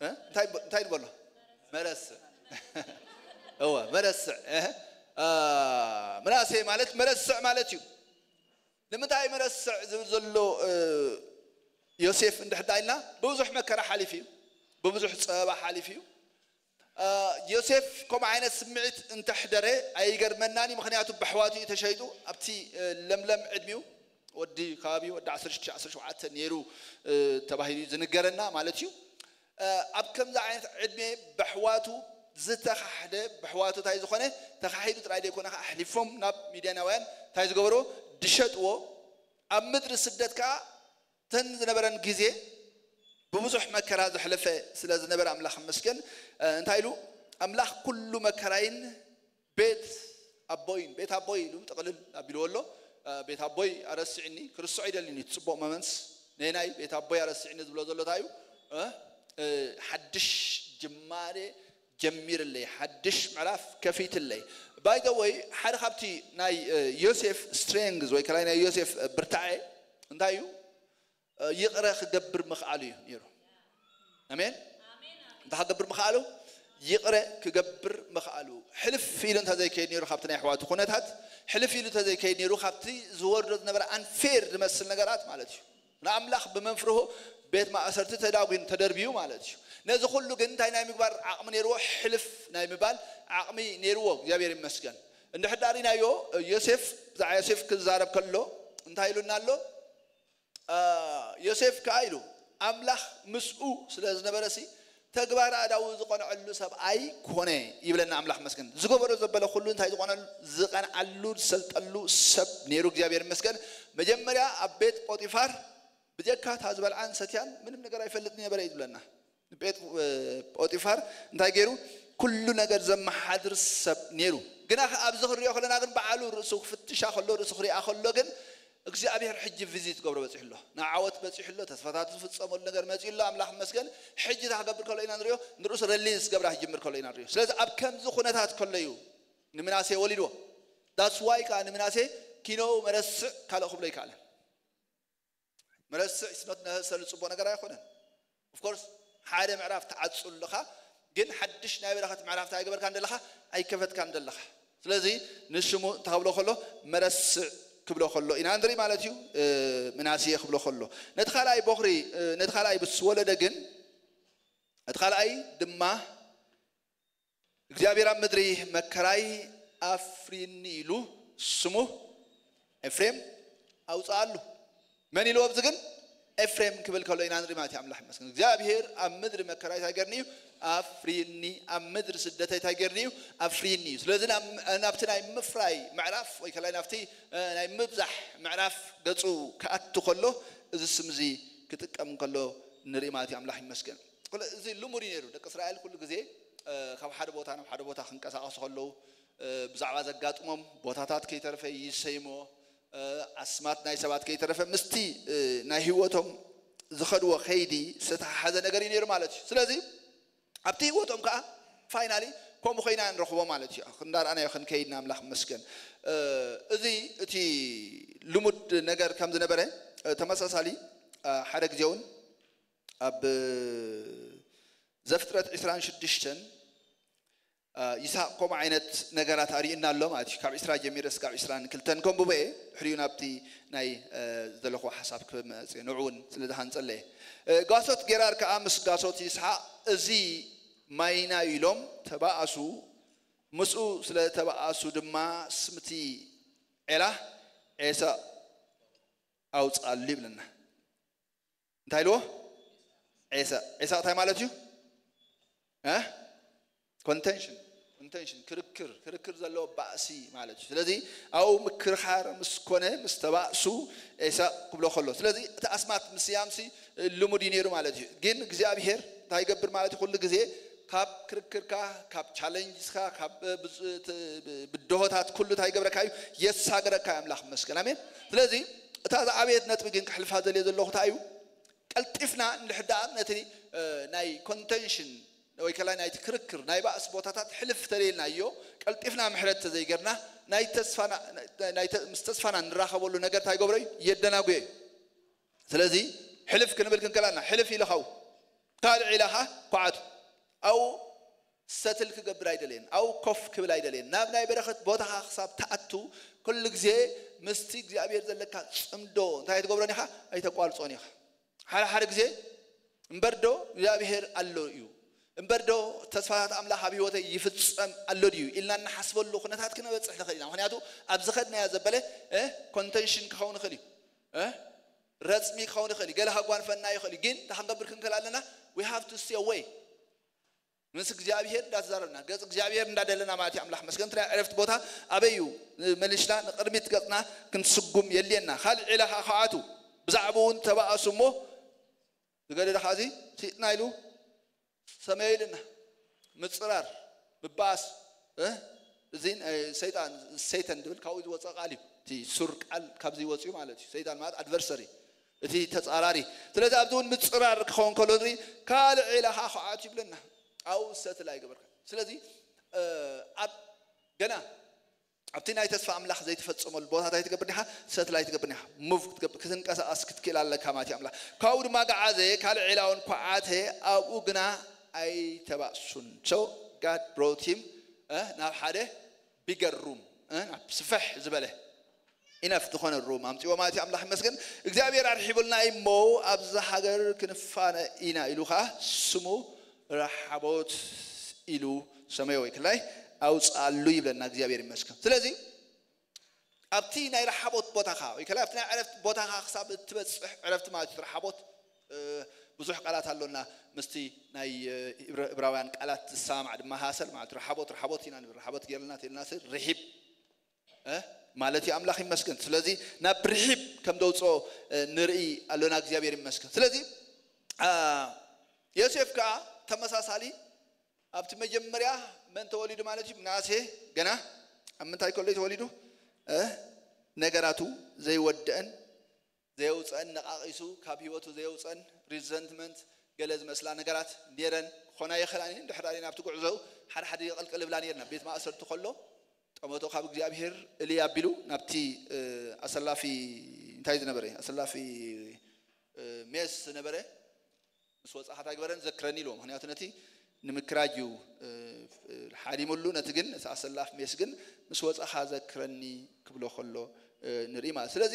እ? እንታይ ብ-፣ እንታይ ንበሎ? መረስዕ። እወ፣ መረስዕ። እ? አ፣ ምናሴ ማለት መረስዕ ማለት እዩ። ንምንታይ መረስዕ ዝብል ዘሎ እ፣ ዮሴፍ እንድሕር ዳ ኢልና ብብዙሕ መከራ ሓሊፉ እዩ። ብብዙሕ ፀበባ ሓሊፉ እዩ። እ፣ ዮሴፍ ከምኡ ዓይነት ስምዒት እንተሕደረ ኣይገርመናን እዩ። ምኽንያቱ ብኣሕዋቱ እዩ ተሸይጡ። ኣብቲ እ፣ ለምለም ዕድሚኡ ወዲ ከባቢ ወዲ ዓሰርተ ሽዱሽተ ዓሰርተ ሸውዓተ ነይሩ እ፣ ተባሂሉ እዩ ዝንገረና ማለት እዩ። እ፣ ኣብ ከምዚ ዓይነት ዕድሜ ብኣሕዋቱ ዝተኻሕደ፣ ብኣሕዋቱ እንታይ ዝኾነ ተኻሒዱ ጥራይ ዘይኮነ ከዓ ኣሕሊፎም ናብ ሚድያናውያን እንታይ ዝገበርዎ ድሸጥዎ። ኣብ ምድሪ ስደት ከዓ ተን ዝነበረን ግዜ ብብዙሕ መከራ ዘሕለፈ ስለ ዝነበረ ኣምላኽ ይመስገን። እ፣ እንታይ ኢሉ? ኣምላኽ ኩሉ መከራይን ቤት ኣቦይን፣ ቤት ኣቦይ ኢሉ ጥቕልል ኣቢልዎ ኣሎ። እ፣ ቤት ኣቦይ ኣረስዕኒ፣ ክርስዖ ኣይደልን እዩ። እቲ ጽቡቕ መመንስ ነናይ ቤት ኣቦይ ኣረስዕኒ ዝብሎ ዘሎ እንታይ እዩ? እ፣ እ፣ ሓድሽ ጅማሬ ጀሚርለይ፣ ሓድሽ ምዕራፍ ከፊትለይ። ባይ ዘ ወይ ሓደ ካብቲ ናይ እ፣ ዮሴፍ ስትሬንግዝ ወይ ከላይ ናይ ዮሴፍ እ፣ ብርታዐ እንታይ እዩ? እ፣ ይቕረ ክገብር ምኽኣሉ እዩ ነይሩ። ኣሜን። እንታይ ክገብር ምኽኣሉ? ይቕረ ክገብር ምኽኣሉ። ሕልፍ ኢሉ እንተዘይከይድ ነይሩ ካብቲ ናይ ኣሕዋቱ ኩነታት፣ ሕልፍ ኢሉ እንተዘይከይድ ነይሩ ካብቲ ዝወርዶ ዝነበረ ኣንፌር ዝመስል ነገራት ማለት እዩ። ንኣምላኽ ብመንፍርሆ ቤት ማእሰርቲ ተዳጒን ተደርብዩ ማለት እዩ። ነዚ ኩሉ ግን እንታይ ናይ ምግባር ዓቕሚ ነይርዎ? ሕልፍ ናይ ምባል ዓቕሚ ነይርዎ። እግዚኣብሔር ይመስገን። እንድሕር ዳሪናዮ ዮሴፍ፣ ብዛዕባ ዮሴፍ ክዛረብ ከሎ እንታይ ኢሉና ኣሎ? አ፣ ዮሴፍ ከኣ ኢሉ ኣምላኽ ምስኡ ስለ ዝነበረ ሲ ተግባር ኣዳዊ ዝቐንዐሉ ሰብኣይ ኮነ ይብለና ኣምላኽ መስገን። ዝገበሮ ዘበለ ኩሉ እንታይ ዝቐነሉ፣ ዝቐንዓሉ፣ ዝሰልጠሉ ሰብ ነይሩ። እግዚኣብሔር ይመስገን። መጀመርያ ኣብ ቤት ጶጢፋር ብጀካ እታ ዝበልዓን ሰትያን ምንም ነገር ኣይፈልጥን ነበረ እዩ ዝብለና። ቤት እ፣ ጶጢፋር እንታይ ገይሩ? ኩሉ ነገር ዘመሓድር ሰብ ነይሩ። ግና ከ ኣብዚ ክንሪኦ ከለና ግን በዓሉ ርእሱ ክፍትሻ ከሎ፣ ርእሱ ክሪኣ ከሎ ግን እግዚኣብሔር ሕጂ ቪዚት ገብሮ በፂሑ ኣሎ። ንዓወት በፂሑ ኣሎ። ተስፋታት ዝፍፀመሉ ነገር መፂኡ ኣሎ። ኣምላኽ መስገን። ሕጂ እታ ክገብር ከሎ ኢና ንሪኦ። ንርእሱ ረሊዝ ገብራ ክጅምር ከሎ ኢና ንሪኦ። ስለዚ ኣብ ከምዚ ኩነታት ከሎ እዩ ንምናሴ ወሊድዎ። ዳትስ ዋይ ከዓ ንምናሴ ኪኖ መረስዕ ካልእ ክብሎ ይከኣለን። መረስዕ ስኖት ነህሰሉ ጽቡቕ ነገር ኣይኮነን። ኦፍኮርስ ሓደ ምዕራፍ ትዓጹ ኣለኻ፣ ግን ሓድሽ ናይ በረኸት ምዕራፍ እንታይ ገበርካ እንደለኻ? ኣይከፈትካን እንደለኻ። ስለዚ ንሽሙ እንታይ ክብሎ ከሎ? መረስዕ ክብሎ ከሎ ኢና ንርኢ ማለት እዩ። እ፣ ምናስየ ክብሎ ከሎ ነቲ ካልኣይ ቦኽሪ፣ እ፣ ነቲ ካልኣይ ምስ ወለደ ግን እቲ ካልኣይ ድማ እግዚኣብሔር ኣብ ምድሪ መከራይ ኣፍሪኒ ኢሉ ስሙ ኤፍሬም ኣውፅኣሉ። መን ኢልዎ ኣብዚ ግን? ኤፍሬም ክብል ከሎ ኢና ንርኢ ማለት እዩ። ኣምላኽ ይመስገን። እግዚኣብሔር ኣብ ምድሪ መከራይ እንታይ ገርኒ እዩ? ኣፍሪኒ። ኣብ ምድሪ ስደተይ እንታይ ገርኒ እዩ? ኣፍሪኒ እዩ። ስለዚ ናብ- ናብቲ ናይ ምፍራይ ምዕራፍ ወይ ከላይ ናብቲ እ፣ ናይ ምብዛሕ ምዕራፍ ገፁ ክኣቱ ከሎ እዚ ስም እዚ ክጥቀም ከሎ ንርኢ ማለት እዩ። ኣምላኽ ይመስገን። ኩሉ- እዚ ልሙድ እዩ ነይሩ። ደቂ እስራኤል ኩሉ ግዜ እ፣ ካብ ሓደ ቦታ ናብ ሓደ ቦታ ክንቀሳቐሱ ከለዉ እ፣ ብዛዕባ ዘጋጥሞም ቦታታት ከይተረፈ ይሰይምዎ። እ፣ ኣስማት ናይ ሰባት ከይተረፈ ምስቲ እ፣ ናይ ህይወቶም ዝኸድዎ ከይዲ ዝተተሓሓዘ ነገር እዩ ነይሩ ማለት እዩ። ስለዚ ኣብቲ ህይወቶም ከዓ ፋይናሊ ከምኡ ኮይና ንረኽቦ ማለት እዩ። እንዳርኣናዮ ክንከይድ ንኣምላኽ መስገን። እዚ እቲ ልሙድ ነገር ከም ዝነበረ ተመሳሳሊ ሓደ ግዜ እውን ኣብ ዘፍጥረት ዕስራን ሽዱሽተን ይስሐቅ ከምኡ ዓይነት ነገራት ኣርእዩና ኣሎ ማለት እዩ። ካብ ዕስራ ጀሚረ እስካብ ዕስራን ክልተን ከንብቦ እየ። ድሕሪኡ ናብቲ ናይ ዘለኹ ሓሳብ ክመጽእ ንዑ እውን ስለ ዝሃንጸለ እየ። ጋሶት ጌራር ከኣ ምስ ጋሶት ይስሐቅ እዚ ማይና ኢሎም ተባኣሱ። ምስኡ ስለ ተባኣሱ ድማ ስምቲ ዔላ ዔሳእ ኣውጻሉ ይብለና። እንታይ ኢልዎ? ዔሳእ። ዔሳእ እንታይ ማለት እዩ? እ? ኮንተንሽን፣ ኮንተንሽን፣ ክርክር፣ ክርክር ዘለዎ ባእሲ ማለት እዩ። ስለዚ ኣብኡ ምክርኻር ምስ ኮነ፣ ምስ ተባእሱ ዔሳእ ክብሎ ከሎ። ስለዚ እቲ ኣስማት ምስያምሲ ልሙድ እዩ ነይሩ ማለት እዩ። ግን እግዚኣብሄር እንታይ ይገብር ማለት እዩ? ኩሉ ግዜ ካብ ክርክርካ፣ ካብ ቻለንጅስካ፣ ካብ ብድሆታት ኩሉ እንታይ ይገብረካ እዩ? የሳግረካ እዩ። ኣምላኽ ይመስገን። ኣሜን። ስለዚ እታ ዝዓበየት ነጥቢ ግን ክሕልፋ ዘልየ ዘለኹ እንታይ እዩ? ቀልጢፍና እንድሕር ደኣ ነቲ ናይ ኮንተንሽን ወይ ከላይ ናይቲ ክርክር ናይ ባእሲ ቦታታት ሕልፍ ተለይልናዮ፣ ቀልጢፍና ምሕረት ተዘይገርና ናይ ተስፋና ናይ ተ- ምስ ተስፋና ንራኸበሉ ነገር እንታይ ይገብሮ እዩ? የደናጉዮ እዩ። ስለዚ ሕልፍ ክንብል ክንከላልና ሕልፍ ኢልኻው ካልዕ ኢላኻ ኳዓቱ ኣው ሰትል ክገብር ኣይደለየን፣ ኣው ኮፍ ክብል ኣይደለየን። ናብ ናይ በረኸት ቦታኻ ክሳብ ተኣቱ ኩሉ ግዜ ምስቲ እግዚኣብሔር ዘለካ ጽምዶ እንታይ ኣይትገብሮን ኢኻ? ኣይተቋርጾን ኢኻ። ሓደ ሓደ ግዜ እምበር ዶ እግዚኣብሔር ኣሎ እዩ፣ እምበር ዶ ተስፋታት ኣምላኽ ኣብ ህይወተይ ይፍጸም ኣሎ ድዩ ኢልና እንሓስበሉ ኩነታት ክነበጽሕ ንኽእል ኢና። ምክንያቱ ኣብ ዝኸድናዮ ዘበለ ኮንተንሽን ክኸውን ይኽእል እዩ፣ ረፅሚ ክኸውን ይኽእል እዩ፣ ገለ ከጓንፈና ይኽእል እዩ። ግን እንታይ ክንገብር ክንክእል ኣለና? We have to stay away። ምስ እግዚኣብሔር እንዳተዛረብና ገጽ እግዚኣብሔር እንዳደለና ማለት እዩ። ኣምላኽ መስገን ናይ ዕረፍቲ ቦታ ኣበይ እዩ? መሊስና ንቕድሚት ገጽና ክንስጉም የድልየና። ካልእ ዒላ ከዓ ከኣቱ ብዛዕባኡ እውን ተባእሱ እሞ ዝገደደ ከዓ እዚ ሲጥና ኢሉ ሰመየ ኢልና ምፅራር ምባኣስ እዚ ሰይጣን ሰይተን ድብል ካብኡ ዝወፀ ቃል እዩ። እቲ ሱር ቃል ካብዚ ይወፅኡ ማለት እዩ። ሰይጣን ማለት ኣድቨርሰሪ እቲ ተፃራሪ። ስለዚ ኣብዚ እውን ምፅራር ክኸውን ከሎ ንርኢ ካልእ ዒላ ከዓ ከዓት ይብለና። ኣብኡ ሰትል ኣይገበርካ። ስለዚ ኣብ ገና ኣብቲ ናይ ተስፋ ኣምላኽ ዘይተፈጸመሉ ቦታ እንታይ ትገብር ዲኻ? ሰትል ኣይትገብር ዲኻ? ሙቭ ክትገብር ክትንቀሳቐስ ክትክእል ኣለካ ማለት እዩ። ኣምላኽ ካብኡ ድማ ገዓዘ ካልእ ዒላውን ኳዓተ ኣብኡ ግና ኣይተባእሱን። So God brought him ናብ ሓደ ቢገር ሩም ናብ ስፍሕ ዝበለ ኢነፍ ዝኾነ ሩም ኣምፅዎ ማለት እዩ። ኣምላኽ ይመስገን እግዚኣብሔር ኣርሒቡልና እሞ ኣብዚ ሃገር ክንፋነ ኢና ኢሉ ከዓ ስሙ ረሓቦት ኢሉ ሰመዮ ወይ ክላይ ኣውፅኣሉ ይብለና እግዚኣብሔር ይመስገን። ስለዚ ኣብቲ ናይ ረሓቦት ቦታኻ ወይ ከላይ ኣብቲ ናይ ዕረፍቲ ቦታኻ ክሳብ እትበፅሕ ዕረፍቲ ማለት እዩ። ረሓቦት ብዙሕ ቃላት ኣሎና ምስቲ ናይ እብራውያን ቃላት ዝሰማማዕ ድማ ሃሰል ማለት ረሓቦት ረሓቦት ኢና ንብል። ረሓቦት ገይርልና ተልና ርሒብ ማለት እዩ። ኣምላኽ ይመስገን። ስለዚ ናብ ርሒብ ከም ደውፅኦ ንርኢ ኣሎና። እግዚኣብሔር ይመስገን። ስለዚ ዮሴፍ ከዓ ተመሳሳሊ ኣብቲ መጀመርያ መን ተወሊዱ ማለት እዩ? ምናሴ ገና ኣብ ምንታይ ከሎ እዩ ተወሊዱ? ነገራቱ ዘይወደአን ዘየውፀአን ነቃቂሱ ካብ ህይወቱ ዘየውፀአን ሪዘንትመንት ገለ ዝመስላ ነገራት ነረን ክኾና ይኽእላን ድሕር ናብቲ ጉዕዞ ሓደ ሓደ ይቐልቅል ብላ ነርና ቤት ማእሰርቲ ከሎ ጠመቶ ካብ እግዚኣብሔር እልይ ኣቢሉ ናብቲ ኣሰላፊ እንታይ ዝነበረ ኣሰላፊ ሜስ ዝነበረ ምስ ወፃኻ እንታይ ግበረን ዘክረኒ ኢልዎ። ምክንያቱ ነቲ ንምክራጅ እዩ ሓዲምሉ ነቲ ግን እቲ ኣሰላፍ ሜስ ግን ምስ ወፃኻ ዘክረኒ ክብሎ ከሎ ንርኢ ማለት። ስለዚ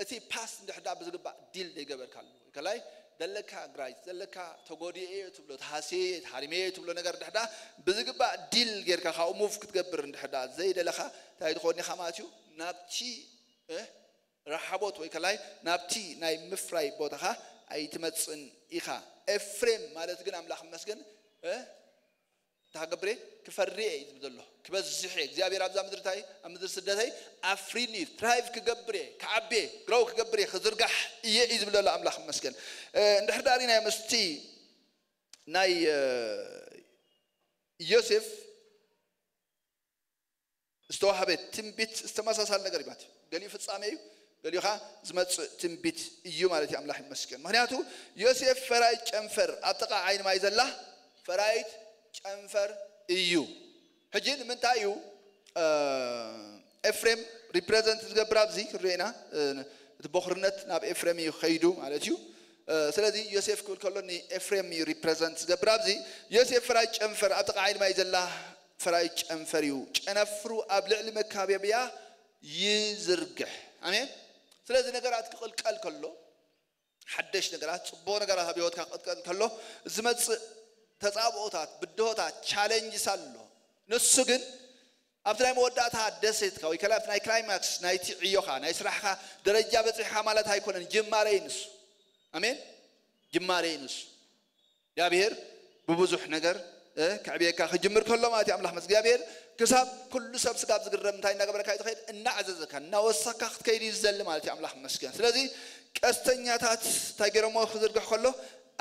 እቲ ፓስት እንድሕዳ ብዝግባእ ዲል ዘይገበርካሉ ከላይ ዘለካ ግራጅ ዘለካ ተጎዲኤ እየ ትብሎ ተሃስየ እየ ተሃሪመ እየ ትብሎ ነገር እንድሕዳ ብዝግባእ ዲል ጌርካ ካብኡ ሙቭ ክትገብር እንድሕዳ ዘይደለኻ እንታይ ትኾን ኢኻ ማለት እዩ ናብቲ ረሓቦት ወይ ከላይ ናብቲ ናይ ምፍራይ ቦታኻ ኣይትመፅን ኢኻ። ኤፍሬም ማለት ግን ኣምላኽ መስገን እንታይ ክገብር እየ ክፈሪ እየ እዩ ዝብል ዘሎ። ክበዝሕ እየ እግዚኣብሔር ኣብዛ ምድርታይ ኣብ ምድሪ ስደተይ ኣፍሪኒ እዩ ትራይቭ ክገብር እየ ክዓቢ እየ ግረው ክገብር እየ ክዝርጋሕ እየ እዩ ዝብል ዘሎ። ኣምላኽ መስገን እንድሕር ዳሪናዮ ምስቲ ናይ ዮሴፍ ዝተዋህበ ትንቢት ዝተመሳሳል ነገር ይባት ገሊኡ ፍጻሜ እዩ ገሊኡ ከዓ ዝመፅእ ትንቢት እዩ ማለት እዩ። ኣምላኽ ይመስገን። ምክንያቱ ዮሴፍ ፈራይት ጨንፈር ኣብ ጥቃ ዓይኒ ማይ ዘላ ፈራይት ጨንፈር እዩ። ሕጂ ንምንታይ እዩ ኤፍሬም ሪፕሬዘንት ዝገብር ኣብዚ ክሪኦ ኢና? እቲ ቦኽርነት ናብ ኤፍሬም እዩ ከይዱ ማለት እዩ። ስለዚ ዮሴፍ ክብል ከሎ ንኤፍሬም እዩ ሪፕሬዘንት ዝገብር ኣብዚ። ዮሴፍ ፈራጅ ጨንፈር ኣብ ጥቓ ዓይኒ ማይ ዘላ ፈራጅ ጨንፈር እዩ። ጨነፍሩ ኣብ ልዕሊ መካበብያ ይዝርግሕ። ኣሜን። ስለዚ ነገራት ክቕልቀል ከሎ ሓደሽ ነገራት፣ ጽቡቕ ነገራት ኣብ ህይወትካ ክቕልቀል ከሎ ዝመጽእ ተጻብኦታት፣ ብድሆታት፣ ቻሌንጅስ ኣሎ። ንሱ ግን ኣብቲ ናይ መወዳእታ ደሴትካ ወይ ከላ ኣብቲ ናይ ክላይማክስ ናይቲ ዕዮኻ ናይ ስራሕካ ደረጃ በጺሕካ ማለት ኣይኮነን። ጅማሬ እዩ ንሱ። ኣሜን። ጅማሬ እዩ ንሱ። እግዚኣብሔር ብብዙሕ ነገር እ፣ ከዕብየካ ክጅምር ከሎ ማለት እዩ። ኣምላኽ መስ እግዚኣብሔር ክሳብ ኩሉ ሰብ ስጋብ ዝግረም እንታይ እናገበረካ እዩ ዝኸይድ? እናዕዘዘካ እናወሰካ ክትከይድ እዩ ዝዘሊ ማለት እዩ። ኣምላኽ መስገን። ስለዚ ቀስተኛታት እንታይ ገይሮሞ ክዝርግሕ ከሎ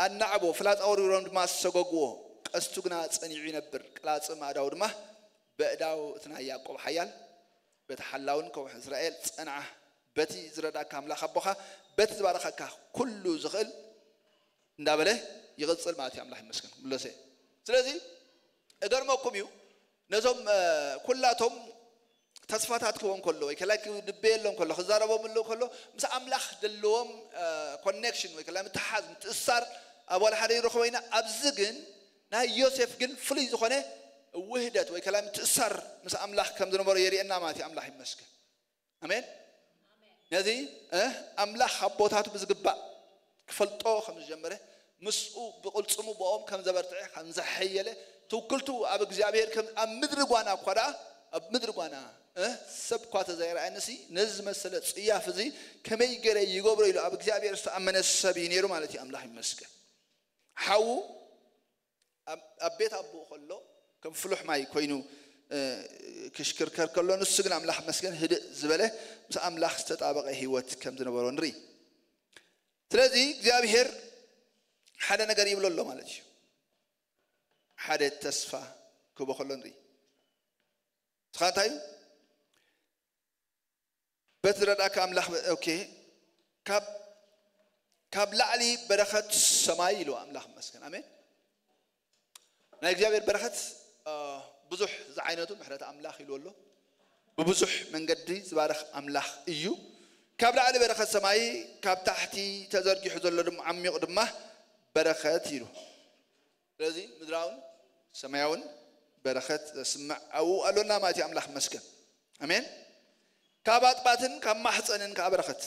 ኣናዕቦ ፍላጻ ወርዊሮም ድማ ሰጎግዎ። ቀስቱ ግና ጸኒዑ ይነብር፣ ቅላጽ ማእዳው ድማ በእዳው እቲ ናይ ያዕቆብ ሓያል በቲ ሓላውን ከውሒ እስራኤል ጸንዓ። በቲ ዝረዳካ ኣምላኽ ኣቦኻ በቲ ዝባረኸካ ኩሉ ዝኽእል እንዳበለ ይቕጽል ማለት እዩ። ኣምላኽ ይመስገን። ምለሰ። ስለዚ እገርመኩም እዩ ነዞም ኩላቶም ተስፋታት ክህቦም ከሎ ወይ ከላይ ክድበየሎም ከሎ ክዛረቦም ኣለዉ ከሎ ምስ ኣምላኽ ዘለዎም ኮኔክሽን ወይ ከላይ ምትሓዝ ምትእሳር ኣብ ዋላ ሓደ ይረኽቦ ኢና። ኣብዚ ግን ናይ ዮሴፍ ግን ፍሉይ ዝኾነ ውህደት ወይ ከላይ ምትእሳር ምስ ኣምላኽ ከም ዝነበሮ የርእየና ማለት እዩ። ኣምላኽ ይመስገን። ኣሜን። ነዚ ኣምላኽ ኣቦታቱ ብዝግባእ ክፈልጦ ከም ዝጀመረ ምስኡ ብቕልጽሙ ብኦም ከም ዘበርትዐ ከም ዘሐየለ ትውክልቱ ኣብ እግዚኣብሔር ከም ኣብ ምድሪ ጓና እኳ ደኣ ኣብ ምድሪ ጓና ሰብ እኳ ተዘይረኣየንሲ ነዚ ዝመሰለ ጽያፍ እዚ ከመይ ገይረ ይገብሮ ኢሉ ኣብ እግዚኣብሔር ዝተኣመነ ሰብ እዩ ነይሩ ማለት እዩ። ኣምላኽ ይመስገን። ሓዉ ኣብ ቤት ኣቦኡ ከሎ ከም ፍሉሕ ማይ ኮይኑ ክሽክርከር ከሎ ንሱ ግን ኣምላኽ መስገን ህድእ ዝበለ ምስ ኣምላኽ ዝተጣበቐ ህይወት ከም ዝነበሮ ንርኢ። ስለዚ እግዚኣብሔር ሓደ ነገር ይብሎ ኣሎ ማለት እዩ። ሓደ ተስፋ ክህቦ ከሎ ንርኢ። ንስኻ እንታይ እዩ? በቲ ዝረዳእካ ኣምላኽ ኦኬ ካብ ካብ ላዕሊ በረኸት ሰማይ ኢሉ ኣምላኽ መስገን። ኣሜን። ናይ እግዚኣብሔር በረኸት ብዙሕ ዝዓይነቱ ምሕረት ኣምላኽ ኢሉ ኣሎ። ብብዙሕ መንገዲ ዝባረኽ ኣምላኽ እዩ። ካብ ላዕሊ በረኸት ሰማይ ካብ ታሕቲ ተዘርጊሑ ዘሎ ድማ ዓሚቕ ድማ በረኸት ኢሉ። ስለዚ ምድራውን ሰማያውን በረኸት ዘስምዕ ኣብኡ ኣሎና ማለት እዩ። ኣምላኽ መስገን። ኣሜን። ካብ ኣጥባትን ካብ ማሕፀንን ከዓ በረኸት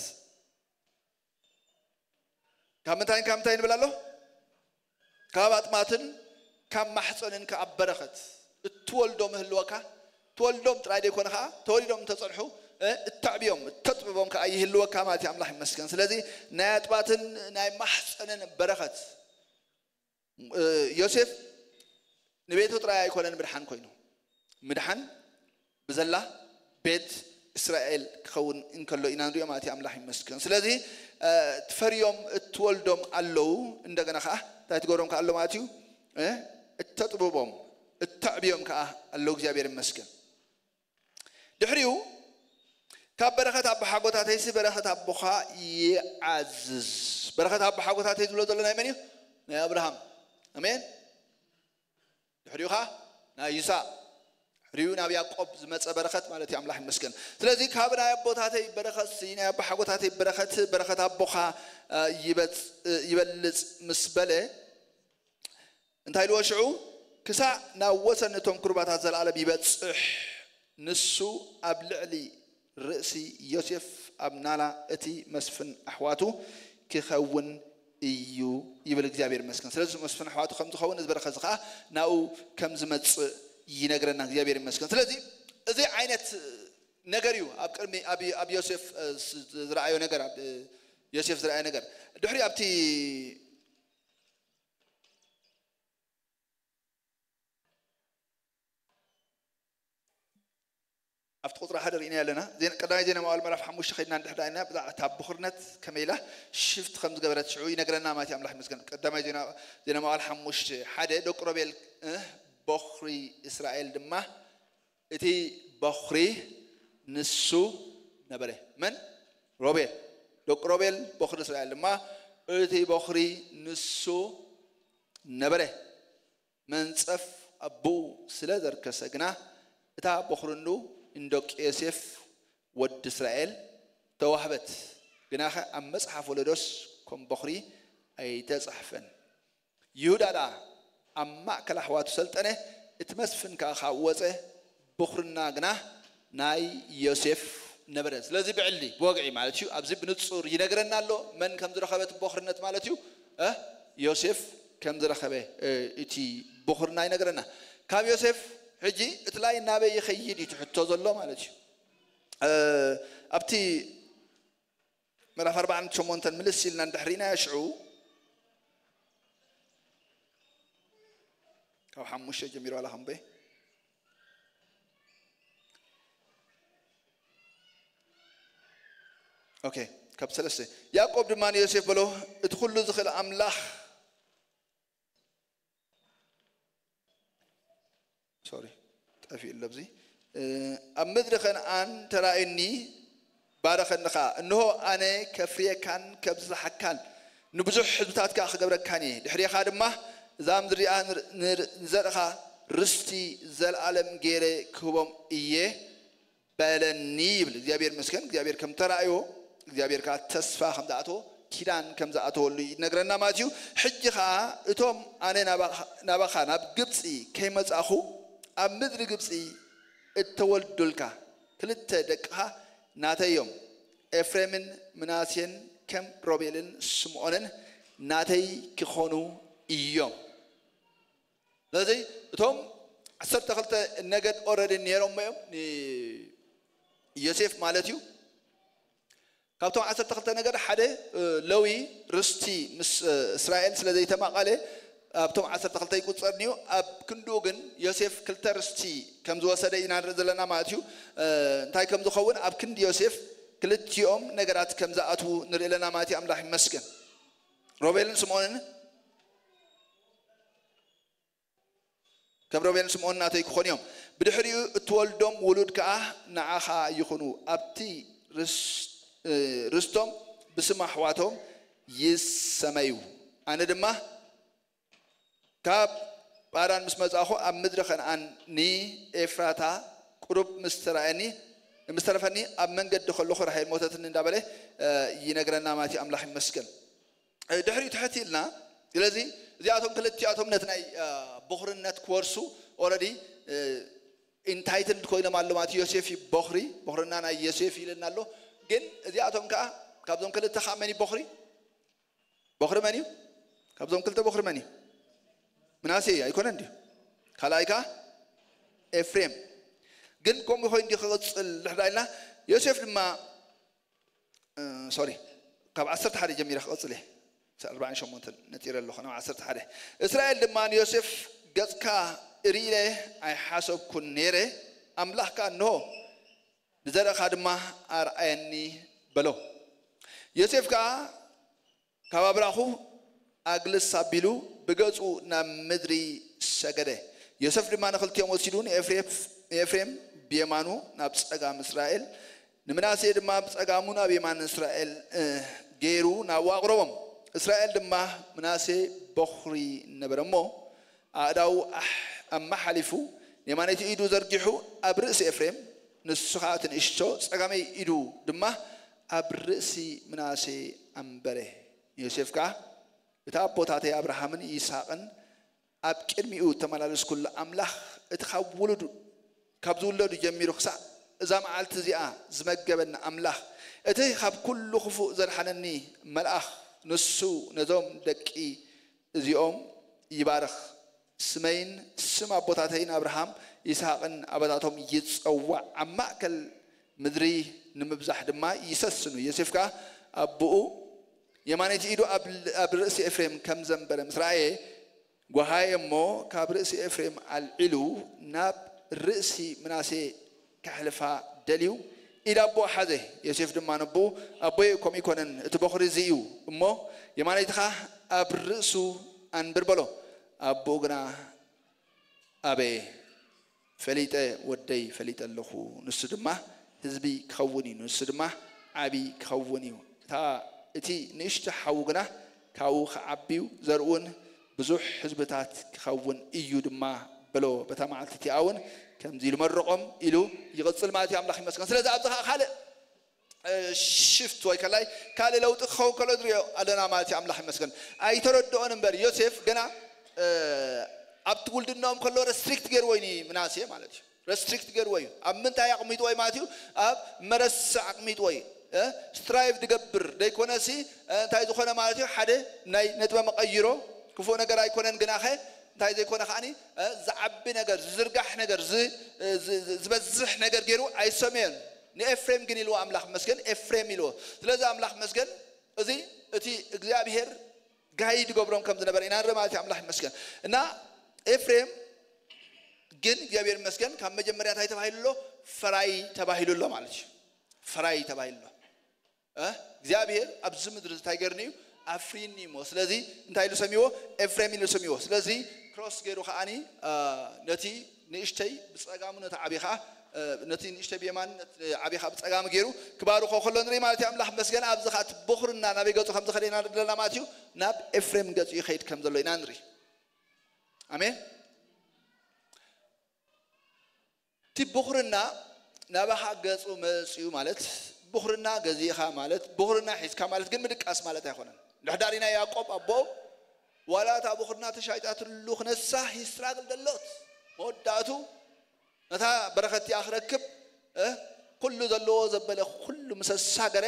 ካብ ምንታይን ካብ ምንታይ ንብል ኣሎ? ካብ ኣጥማትን ካብ ማሕፀንን ከዓ በረኸት እትወልዶ ምህልወካ ትወልዶም ጥራይ ደይኮነ ከዓ ተወሊዶም እንተፀንሑ እተዕብዮም እተጥብቦም ከዓ ይህልወካ ማለት እዩ። ኣምላኽ ይመስገን። ስለዚ ናይ ኣጥባትን ናይ ማሕፀንን በረኸት ዮሴፍ ንቤቱ ጥራይ ኣይኮነን ምድሓን ኮይኑ ምድሓን ብዘላ ቤት እስራኤል ክኸውን እንከሎ ኢና ንሪኦ ማለት እዩ። ኣምላኽ ይመስገን። ስለዚ ትፈርዮም እትወልዶም ኣለዉ። እንደገና ከዓ እንታይ ትገብሮም ከዓ ኣሎ ማለት እዩ? እተጥብቦም እተዕብዮም ከዓ ኣለዉ። እግዚኣብሔር ይመስገን። ድሕሪኡ ካብ በረኸት ኣቦሓጎታተይሲ በረኸት ኣቦኻ ይዓዝዝ። በረኸት ኣቦሓጎታተይ ዝብሎ ዘሎ ናይ መን እዩ? ናይ ኣብርሃም። ኣሜን። ድሕሪኡ ኸዓ ናይ ይስሐቅ ድሕሪኡ ናብ ያዕቆብ ዝመፀ በረኸት ማለት እዩ። ኣምላኽ ይመስገን። ስለዚ ካብ ናይ ኣቦታተይ በረኸት ናይ ኣቦሓጎታተይ በረኸት በረኸት ኣቦኻ ይበልፅ ምስ በለ እንታይ ኢልዎ ሽዑ? ክሳዕ ናብ ወሰን እቶም ኩርባታት ዘለኣለም ይበጽሕ። ንሱ ኣብ ልዕሊ ርእሲ ዮሴፍ ኣብ ናላ እቲ መስፍን ኣሕዋቱ ክኸውን እዩ ይብል። እግዚኣብሔር ይመስገን። ስለዚ መስፍን ኣሕዋቱ ከም ዝኸውን እዚ በረኸት እዚ ከዓ ናብኡ ከም ዝመጽእ ይነግረና። እግዚኣብሔር ይመስገን። ስለዚ እዚ ዓይነት ነገር እዩ ኣብ ቅድሚ ኣብ ዮሴፍ ዝረኣዮ ነገር ኣብ ዮሴፍ ዝረኣዮ ነገር ድሕሪ ኣብቲ ኣብቲ ቁፅሪ ሓደ ርኢና ኣለና። ቀዳማይ ዜና መዋዕል ምዕራፍ ሓሙሽተ ከይድና እንድሕር ዳኢና ብዛዕባ እታ ብኹርነት ከመይ ኢላ ሽፍት ከም ዝገበረት ሽዑ ይነግረና ማለት እዩ። ኣምላኽ ይመስገን። ቀዳማይ ዜና መዋዕል ሓሙሽተ ሓደ ደቂ ሮቤል በኹሪ እስራኤል ድማ እቲ በኹሪ ንሱ ነበረ። መን? ሮቤል። ደቂ ሮቤል በኹሪ እስራኤል ድማ እቲ በኹሪ ንሱ ነበረ። መንጸፍ ኣቦኡ ስለ ዘርከሰ ግና፣ እታ በኹርኑ ንደቂ ዮሴፍ ወዲ እስራኤል ተዋህበት። ግናኸ ኣብ መጽሓፍ ወለዶስ ከም በኹሪ ኣይተጻሕፈን። ይሁዳ ደኣ ኣብ ማእከል ኣሕዋቱ ሰልጠነ፣ እቲ መስፍን ከኣ ካብኡ ወጸ፣ ብኹርና ግና ናይ ዮሴፍ ነበረ። ስለዚ ብዕሊ፣ ብወግዒ ማለት እዩ፣ ኣብዚ ብንጹር ይነግረና ኣሎ መን ከም ዝረኸበ እቲ በኹርነት ማለት እዩ። እ? ዮሴፍ ከም ዝረኸበ፣ እ፣ እቲ በኹርና ይነግረና። ካብ ዮሴፍ ሕጂ እቲ ላይ ናበይ ይኸይድ እዩ እቲ ሕቶ ዘሎ ማለት እዩ። እ፣ ኣብቲ ምዕራፍ ኣርባዓን ሸሞንተን ምልስ ኢልና እንድሕር ኢና ሽዑ ካብ ሓሙሽተ ጀሚሩ ኣላ ከምበይ። ኦኬ፣ ካብ ሰለስተ። ያዕቆብ ድማ ንዮሴፍ በሎ፣ እቲ ኩሉ ዝኽእል ኣምላኽ፣ ሶሪ፣ ጠፊኡ ኣሎ ኣብዚ። እ፣ ኣብ ምድሪ ከነኣን ተራእዩኒ፣ ባረኸኒ ኸኣ። እንሆ፣ ኣነ ከፍርየካን ከብዝሓካን፣ ንብዙሕ ህዝብታት ከኣ ክገብረካን እየ። ድሕሬኻ ድማ እዛ ምድሪ እዚኣ ንር-፣ ንር-፣ ንዘርእኻ ርስቲ ዘለኣለም ገይረ ክህቦም እየ በለኒ ይብል። እግዚኣብሔር ይመስገን። እግዚኣብሔር ከም ተራእዮ፣ እግዚኣብሔር ከኣ ተስፋ ከም ዝኣተዎ፣ ኪዳን ከም ዝኣተወሉ ይነግረና ማለት እዩ። ሕጂ ኸኣ እቶም ኣነ ናባኻ፣ ናባኻ ናብ ግብጺ ከይመጻእኹ፣ ኣብ ምድሪ ግብጺ እተወልዱልካ ክልተ ደቅኻ ናተይ እዮም። ኤፍሬምን ምናሴን ከም ሮቤልን ስምዖንን ናተይ ክኾኑ እዮም። ስለዚ እቶም ዓሰርተ ክልተ ነገድ ኦረዲ ነይሮም እዮም፣ ንዮሴፍ ማለት እዩ። ካብቶም ዓሰርተ ክልተ ነገድ ሓደ፣ እ፣ ለዊ ርስቲ ምስ፣ እ፣ እስራኤል ስለ ዘይተማቐለ ኣብቶም ዓሰርተ ክልተ ይቁጸር እዩ። ኣብ ክንድኡ ግን ዮሴፍ ክልተ ርስቲ ከም ዝወሰደ ኢና ንርኢ ዘለና ማለት እዩ። እ፣ እንታይ ከም ዝኸውን ኣብ ክንዲ ዮሴፍ ክልቲኦም ነገራት ከም ዝኣትዉ ንርኢ ኣለና ማለት እዩ። ኣምላኽ ይመስገን። ሮቤልን ስምዖንን ከም ሮቤልን ስምዖን ናተይ ክኾኑ እዮም። ብድሕሪኡ እትወልዶም ውሉድ ከኣ ንዓኻ ይኹኑ። ኣብቲ ርስ-፣ እ፣ ርስቶም ብስም ኣሕዋቶም ይሰመዩ። ኣነ ድማ ካብ ጳራን ምስ መጻእኹ ኣብ ምድሪ ከነኣን ንኤፍራታ ቁሩብ ምስ ተራእየኒ፣ ምስ ተረፈኒ፣ ኣብ መንገዲ ከለኹ ራሄል ሞተትኒ እንዳበለ፣ እ፣ ይነግረና ማለት እዩ። ኣምላኽ ይመስገን። እ፣ ድሕሪኡ ትሕት ኢልና፣ ስለዚ እዚኣቶም ክልቲኣቶም ነቲ ናይ፣ እ፣ በኹርነት ክወርሱ ኦረዲ፣ እ፣ ኢንታይትልድ ኮይኖም ኣለዉ ማለት እዩ። ዮሴፍ እዩ በኹሪ፣ በኹርና ናይ ዮሴፍ እዩ ኢለና ኣሎ። ግን እዚኣቶም ከኣ ካብዞም ክልተ ከኣ መን እዩ በኹሪ? በኹሪ መን እዩ? ካብዞም ክልተ በኹሪ መን እዩ? ምናሴ እዩ፣ ኣይኮነን ድዩ? ካልኣይ ከኣ ኤፍሬም። ግን ከምኡ ኮይኑ ድዩ ክቕጽል ድሕር ኢልና፣ ዮሴፍ ድማ እ፣ ሶሪ፣ ካብ ዓሰርተ ሓደ ጀሚረ ክቐጽል እየ። ኣርባዓን ሸሞንተን ነጢረ ኣለኹ፣ ናብ ዓሰርተ ሓደ። እስራኤል ድማ ንዮሴፍ፣ "ገጽካ ርእየ ኣይሓሰብኩን ነይረ፣ ኣምላኽ ከኣ እንሆ፣ ንዘርእኻ ድማ ኣርኣየኒ" በሎ። ዮሴፍ ከኣ ካብ ኣብራኹ ኣግልስ ኣቢሉ ብገጹ ናብ ምድሪ ሰገደ። ዮሴፍ ድማ ንኽልቲኦም ወሲዱ ንኤፍሬም፣ ንኤፍሬም ብየማኑ ናብ ጸጋም እስራኤል፣ ንምናሴ ድማ ብጸጋሙ ናብ የማን እስራኤል፣ እ፣ ገይሩ ናብኡ ኣቕረቦም። እስራኤል ድማ ምናሴ በኹሪ ነበረ እሞ፣ ኣእዳዉ ኣሕ-፣ ኣመሓሊፉ ንየማነይቲ ኢዱ ዘርጊሑ ኣብ ርእሲ ኤፍሬም፣ ንሱ ኸኣ እቲ ንእሽቶ ጸጋመይ ኢዱ ድማ ኣብ ርእሲ ምናሴ ኣንበረ። ዮሴፍ ከኣ፣ "እቲ ኣቦታተይ ኣብርሃምን ይስሐቅን ኣብ ቅድሚኡ እተመላለስኩሉ ኣምላኽ፣ እቲ ካብ ውሉዱ፣ ካብ ዝውለዱ ጀሚሩ ክሳዕ እዛ መዓልቲ እዚኣ ዝመገበኒ ኣምላኽ፣ እቲ ካብ ኩሉ ክፉእ ዘድሓነኒ መልኣኽ፣ ንሱ ነዞም ደቂ እዚኦም ይባርኽ፣ ስመይን ስም ኣቦታተይን ኣብርሃም ይስሐቅን ኣባታቶም ይጸዋዕ፣ ኣብ ማእከል ምድሪ ንምብዛሕ ድማ ይሰስኑ።" ዮሴፍ ከኣ ኣቦኡ የማነይቲ ኢዱ ኣብ፣ ኣብ ርእሲ ኤፍሬም ከም ዘንበረ ምስ ረኣየ፣ ጓሃየ እሞ ካብ ርእሲ ኤፍሬም ኣልዒሉ ናብ ርእሲ ምናሴ ከሕልፋ ደልዩ፣ ኢድ ኣቦኡ ሓዘ። ዮሴፍ ድማ ነቦኡ፣ "ኣቦየ፣ ከምኡ ኣይኮነን፣ እቲ በኹሪ እዚ እዩ እሞ፣ የማነይትኻ ኣብ ርእሱ ኣንብር" በሎ። ኣቦኡ ግና ኣበየ፣ "ፈሊጠ፣ ወደይ ፈሊጠ ኣለኹ፣ ንሱ ድማ ህዝቢ ክኸውን እዩ፣ ንሱ ድማ ዓቢ ክኸውን እዩ። እታ፣ እቲ ንእሽቶ ሓዉ ግና ካብኡ ክዓቢ እዩ፣ ዘርኡን ብዙሕ ህዝብታት ክኸውን እዩ ድማ" በሎ። በታ መዓልቲ እቲኣ እውን ከምዚ ኢሉ መረቖም ኢሉ ይቕጽል ማለት እዩ። ኣምላኽ ይመስገን። ስለዚ ኣብዚ ከዓ ካልእ ሽፍት ወይ ከላይ ካልእ ለውጢ ክኸውን ከሎ ንሪኦ ኣለና ማለት እዩ። ኣምላኽ ይመስገን። ኣይተረድኦን እምበር ዮሴፍ ገና ኣብቲ ውልድናኦም ከሎ ረስትሪክት ገይርዎ እዩ ምናሴ ማለት እዩ። ረስትሪክት ገይርዎ እዩ። ኣብ ምንታይ ኣቕሚጥዎ እዩ ማለት እዩ? ኣብ መረሳ ኣቕሚጥዎ እዩ። ስትራይቭ ድገብር ደይኮነሲ እንታይ ዝኾነ ማለት እዩ? ሓደ ናይ ነጥበ መቐይሮ ክፉእ ነገር ኣይኮነን። ግናኸ እንታይ ዘይኮነ ከዓኒ ዝዓቢ ነገር፣ ዝዝርጋሕ ነገር፣ ዝበዝሕ ነገር ገይሩ ኣይሰምዮን። ንኤፍሬም ግን ኢልዎ ኣምላኽ መስገን፣ ኤፍሬም ኢልዎ። ስለዚ ኣምላኽ መስገን፣ እዚ እቲ እግዚኣብሔር ጋይድ ገብሮም ከም ዝነበረ ኢና ንርኢ ማለት እዩ። ኣምላኽ ይመስገን። እና ኤፍሬም ግን እግዚኣብሔር ይመስገን ካብ መጀመርያ እንታይ ተባሂሉ ኣሎ? ፈራይ ተባሂሉ ኣሎ ማለት እዩ። ፈራይ ተባሂሉ ኣሎ። እግዚኣብሔር ኣብዚ ምድሪ እንታይ ገርኒ እዩ? ኣፍሪኒ እሞ። ስለዚ እንታይ ኢሉ ሰሚዎ? ኤፍሬም ኢሉ ሰሚዎ። ስለዚ ክሮስ ገይሩ ከዓኒ ነቲ ንእሽተይ ብፀጋሙ ነቲ ዓብኻ ነቲ ንእሽተይ ብየማን ዓብኻ ብፀጋሙ ገይሩ ክባርኮ ከሎ ንርኢ ማለት እዩ። ኣምላኽ መስገን። ኣብዚ ከዓ እቲ ቦኽርና ናበይ ገፁ ከም ዝኸደ ኢና ንርኢ ዘለና ማለት እዩ። ናብ ኤፍሬም ገፁ ይኸይድ ከም ዘሎ ኢና ንርኢ። ኣሜን። እቲ ቦኽርና ናባኻ ገፁ መፅኡ ማለት ቦኽርና ገዚእኻ ማለት ቦኽርና ሒዝካ ማለት ግን ምድቃስ ማለት ኣይኮነን። ድሕዳሪና ያዕቆብ ኣቦኦም ዋላ እታ ቦኽርና ተሻይጣትሉ ክነሳ ሂስትራግል ደሎት መወዳእቱ ነታ በረኸት እቲኣ ክረክብ ኩሉ ዘለዎ ዘበለ ኩሉ ምስ ኣሳገረ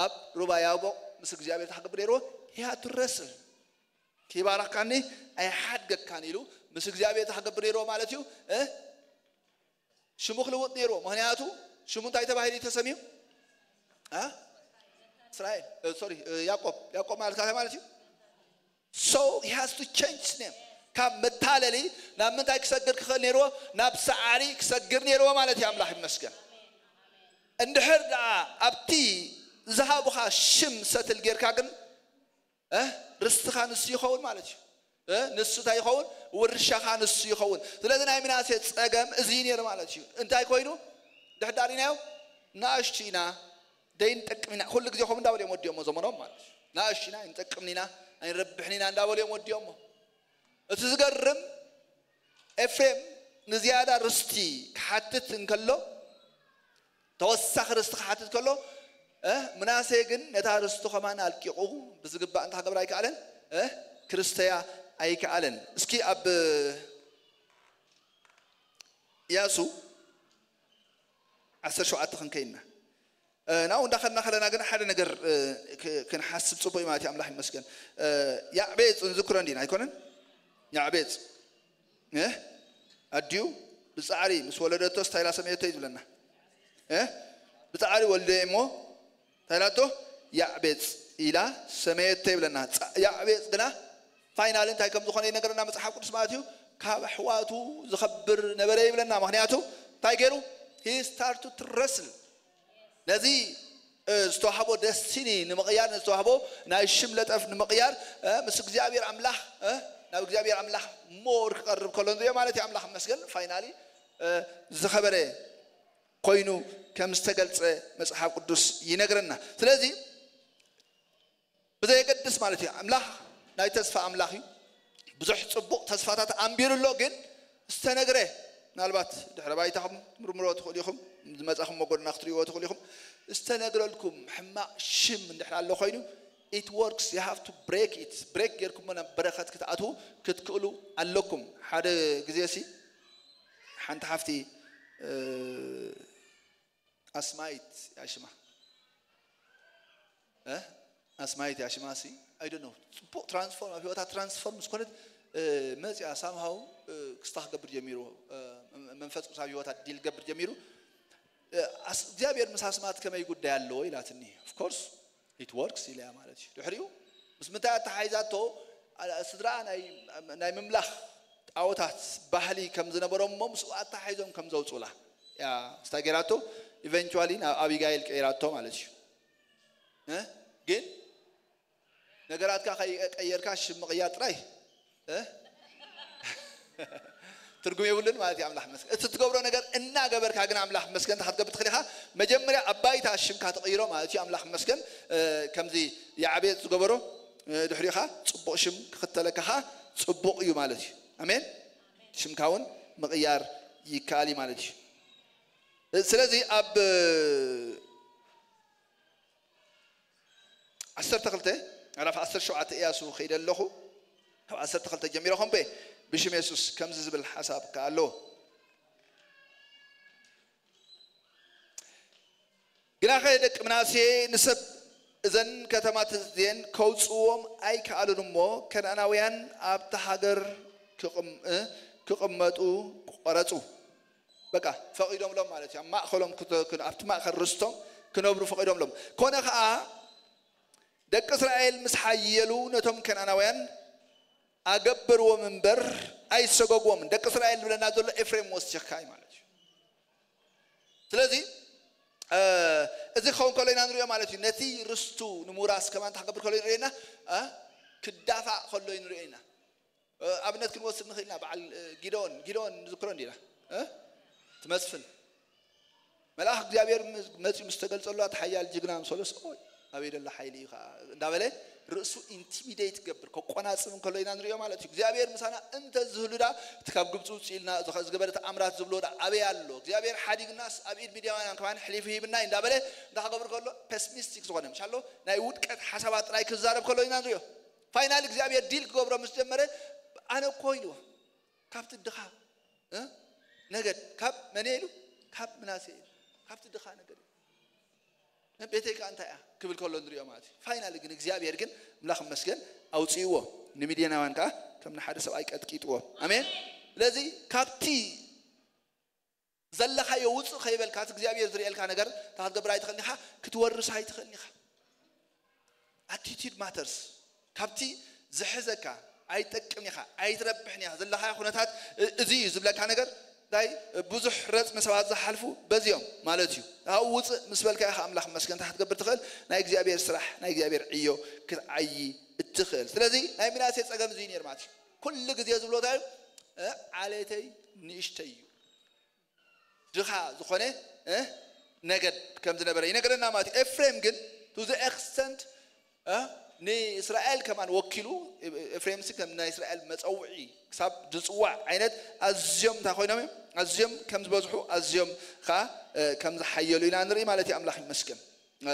ኣብ ሩባ ያቦቕ ምስ እግዚኣብሔር ተሓገብር ነይርዎ። ሂያቱ ረስል ኪባራካኒ ኣይሓድገካን ኢሉ ምስ እግዚኣብሔር ተሓገብር ነይርዎ ማለት እዩ። ሽሙ ክልውጥ ነይርዎ። ምክንያቱ ሽሙ እንታይ ተባሂሉ ተሰሚዩ? እስራኤል ሶሪ ያዕቆብ ያዕቆብ ማለት ካታ ማለት እዩ። So he has to change his name። ካብ መታለሊ ናብ ምንታይ ክሰግር ክኽእል ነይርዎ? ናብ ሰዓሪ ክሰግር ነይርዎ ማለት እዩ። ኣምላኽ ይመስገን። እንድሕር ደኣ ኣብቲ ዝሃቡኻ ሽም ሰትል ጌርካ ግን ርስትኻ ንሱ ይኸውን ማለት እዩ። ንሱ እንታይ ይኸውን? ውርሻኻ ንሱ ይኸውን። ስለዚ ናይ ምናሴ ጸገም እዚ ነይሩ ማለት እዩ። እንታይ ኮይኑ? ድሕዳሪናዮ ንኣሽቱ ኢና ደይንጠቅም ኢና ኩሉ ግዜ ከምኡ እንዳበሉ እዮም ወዲኦሞ ዘመኖም ማለት እዩ። ንኣሽቱ ኢና ኣይንጠቅምን ኢና ኣይንረብሕን ኢና እንዳበሉ እዮም ወዲኦሞ። እቲ ዝገርም ኤፍሬም ንዝያዳ ርስቲ ክሓትት እንከሎ ተወሳኺ ርስቲ ክሓትት ከሎ ምናሴ ግን ነታ ርስቱ ከማን ኣልቂቑ ብዝግባእ እንታ ክገብር ኣይከኣለን። ክርስተያ ኣይከኣለን። እስኪ ኣብ ኢያሱ ዓሰርተ ሸውዓተ ክንከይና ናብኡ እንዳኸድና ከለና ግን ሓደ ነገር ክንሓስብ ፅቡቅ እዩ ማለት እዩ። ኣምላኽ ይመስገን። ያዕቤፅ ንዝክሮ እንዲና ኣይኮነን? ያዕቤፅ ኣዲኡ ብፃዕሪ ምስ ወለደቶ ስታይላ ሰመየቶ እዩ ዝብለና። ብፃዕሪ ወልደ እሞ እንታይ ኢላቶ? ያዕቤፅ ኢላ ሰመየቶ ይብለና። ያዕቤፅ ግና ፋይናል እንታይ ከም ዝኾነ ይነገረና መፅሓፍ ቅዱስ ማለት እዩ። ካብ ኣሕዋቱ ዝኸብር ነበረ ይብለና። ምክንያቱ እንታይ ገይሩ? He start to wrestle። ነዚ ዝተዋህቦ ደስቲኒ ንምቕያር ዝተዋህቦ ናይ ሽም ለጠፍ ንምቕያር ምስ እግዚኣብሔር ኣምላኽ ናብ እግዚኣብሔር ኣምላኽ ሞር ክቐርብ ከሎ ንሪኦ ማለት እዩ። ኣምላኽ መስገን ፋይናሊ ዝኸበረ ኮይኑ ከም ዝተገልጸ መጽሓፍ ቅዱስ ይነግረና። ስለዚ ብዘየገድስ ማለት እዩ ኣምላኽ ናይ ተስፋ ኣምላኽ እዩ። ብዙሕ ጽቡቕ ተስፋታት ኣንቢሩ ኣሎ። ግን ዝተነግረ ምናልባት ድሕረ ባይታኹም ትምርምሮ ትኽእሉ ኢኹም፣ ዝመጻኹም መጎድና ክትሪእዎ ትኽእሉ ኢኹም። ዝተነግረልኩም ሕማቕ ሽም እንድሕር ኣሎ ኮይኑ it works, you have to break it። ብሬክ ጌርኩሞ ናብ በረኸት ክትኣትዉ ክትክእሉ ኣለኩም። ሓደ ግዜ ሲ ሓንቲ ሓፍቲ ኣስማይት ያሽማ ኣስማይት ያሽማ ሲ ኣይደ ነው ጽቡቅ ትራንስፎርም ኣብ ህይወታ ትራንስፎርም ስኮነት መጽያ ሳምሃው ክስታ ክገብር ጀሚሩ መንፈስ ቅዱስ ኣብ ህይወታ ዲል ገብር ጀሚሩ። እግዚኣብሔር ምስ ኣስማት ከመይ ጉዳይ ኣለዎ ኢላትኒ። ኦፍኮርስ ኢት ወርክስ ኢለያ ማለት እዩ። ድሕሪኡ ምስ ምንታይ ኣተሓሒዛቶ ስድራ ናይ ምምላኽ ጣዖታት ባህሊ ከም ዝነበሮም እሞ ምስኡ ኣተሓሒዞም ከም ዘውፅኡላ እያ ስታ ገይራቶ። ኢቨንቹዋሊ ናብ ኣቢጋይል ቀይራቶ ማለት እዩ። ግን ነገራትካ ከይቀየርካ ሽም ምቕያር ጥራይ ትርጉም የብሉን ማለት እዩ። ኣምላኽ መስገን እቲ ትገብሮ ነገር እናገበርካ ግን ኣምላኽ መስገን ክትገብር ትኽእል ኢኻ። መጀመርያ ኣብ ባይታ ሽምካ ትቕይሮ ማለት እዩ። ኣምላኽ መስገን ከምዚ የዓቤጽ ዝገበሮ ድሕሪኻ ጽቡቕ ሽም ክኽተለካ ኸዓ ጽቡቕ እዩ ማለት እዩ። ኣሜን። ሽምካ እውን ምቕያር ይከኣል እዩ ማለት እዩ። ስለዚ ኣብ ዓሰርተ ክልተ ምዕራፍ ዓሰርተ ሸውዓተ እያሱ ከይደ ኣለኹ። ካብ ዓሰርተ ክልተ ጀሚረ ኮምበ ብሽም የሱስ ከምዚ ዝብል ሓሳብ ከኣ ኣለዎ። ግናኸ ደቂ ምናሴ ንሰብ እዘን ከተማታት እዚአን ከውፅዎም ኣይከኣሉን እሞ፣ ከነኣናውያን ኣብታ ሃገር ክቕም- እ፣ ክቕመጡ ቆረፁ። በቃ ፈቒዶምሎም ማለት እዩ። ኣብ ማእኸሎም ክተ- ክን- ኣብቲ ማእኸል ርስቶም ክነብሩ ፈቒዶምሎም። ኮነ ኸዓ ደቂ እስራኤል ምስ ሓየሉ ነቶም ከነኣናውያን ኣገበርዎም እምበር ኣይሰጎግዎምን። ደቂ እስራኤል ዝብለና ዘሎ ኤፍሬም ወሲኽካ እዩ ማለት እዩ። ስለዚ እ፣ እዚ ክኸውን ከሎ ኢና ንሪኦ ማለት እዩ። ነቲ ርስቱ ንምውራስ ከማን እንታይ ክገብር ከሎ ንሪኦ ኢና? እ፣ ክዳፋእ ከሎ ንሪኦ ኢና። እ፣ ኣብነት ክንወስድ ንኽእል ኢና። በዓል እ፣ ጊደኦን ጊደኦን ንዝክሮ እንዲና እ፣ ትመስፍን መልኣኽ እግዚኣብሔር ምስ- መፂኡ ምስ ተገልጸሉ፣ ኣቲ ሓያል ጅግና ምስ በሎ፣ "ኦይ፣ ኣበይ ደሎ ሓይሊ እዩ ከዓ?" እንዳበለ ርእሱ ኢንቲሚዴት ገብር፣ ከቆናጽብ እንከሎ ኢና ንሪኦ ማለት እዩ። እግዚኣብሔር ምሳና እንተ ዝህሉ ዳ እቲ ካብ ግብፂ ውፅእ ኢልና ዝኸ- ዝገበረ ተኣምራት ዝብሎ ዳ ኣበይ ኣሎ? እግዚኣብሔር ሓዲግናስ ኣብ ኢድ ሚድያውያን ከማን ሕሊፉ ሂብና እዩ እንዳበለ እንታይ ክገብር ከሎ? ፔስሚስቲክ ዝኾነ ምሻሎ ናይ ውድቀት ሓሳባት ጥራይ ክዛረብ ከሎ ኢና ንሪኦ። ፋይናል እግዚኣብሔር ዲል ክገብሮ ምስ ጀመረ ኣነ እኮ ኢልዎ ካብቲ ድኻ እ? ነገድ ካብ መን ኢሉ? ካብ ምናሴ ኢሉ። ካብቲ ድኻ ነገድ ኢሉ። ቤተይ ከኣ እንታይ እያ ክብል ከሎ ንሪኦ ማለት እዩ። ፋይናል ግን እግዚኣብሔር ግን ኣምላኽ ይመስገን ኣውፅእዎ። ንሚድያናውያን ከኣ ከም ንሓደ ሰብኣይ ቀጥቂጥዎ። ኣሜን። ስለዚ ካብቲ ዘለኻዮ ውፅእ ከይበልካ እቲ እግዚኣብሔር ዝርእየልካ ነገር እንታይ ክትገብር ኣይትኽእልን ኢኻ? ክትወርስ ኣይትኽእልን ኢኻ። ኣቲቲድ ማተርስ። ካብቲ ዝሕዘካ ኣይጠቅም ኢኻ፣ ኣይትረብሕን ኢኻ ዘለኻ ኩነታት እ- እዚ እዩ ዝብለካ ነገር ናይ ብዙሕ ረጽሚ ሰባት ዝሓልፉ በዚኦም ማለት እዩ። ኣብኡ ውፅእ ምስ በልካ ኢኻ ኣምላኽ መስገን እንታይ ክትገብር ትኽእል? ናይ እግዚኣብሔር ስራሕ ናይ እግዚኣብሔር ዕዮ ክትዓዪ እትኽእል። ስለዚ ናይ ምናሴ ጸገም እዚ ነይሩ ማለት እዩ። ኩሉ ግዜ ዝብሎ እንታይ እዩ? እ፣ ዓሌተይ ንእሽተይ እዩ። ድኻ ዝኾነ እ፣ ነገድ ከም ዝነበረ ይነገረና ማለት እዩ። ኤፍሬም ግን to the extent እ፣ ንእስራኤል ከማን ወኪሉ ኤፍሬም ሲ ከም ናይ እስራኤል መጸውዒ ክሳብ ዝጽዋዕ ዓይነት ኣዝዮም እንታይ ኮይኖም እዮም? ኣዝዮም ከም ዝበዝሑ ኣዝዮም ከዓ እ፣ ከም ዝሓየሉ ኢና ንርኢ ማለት እዩ። ኣምላኽ ይመስገን። እ፣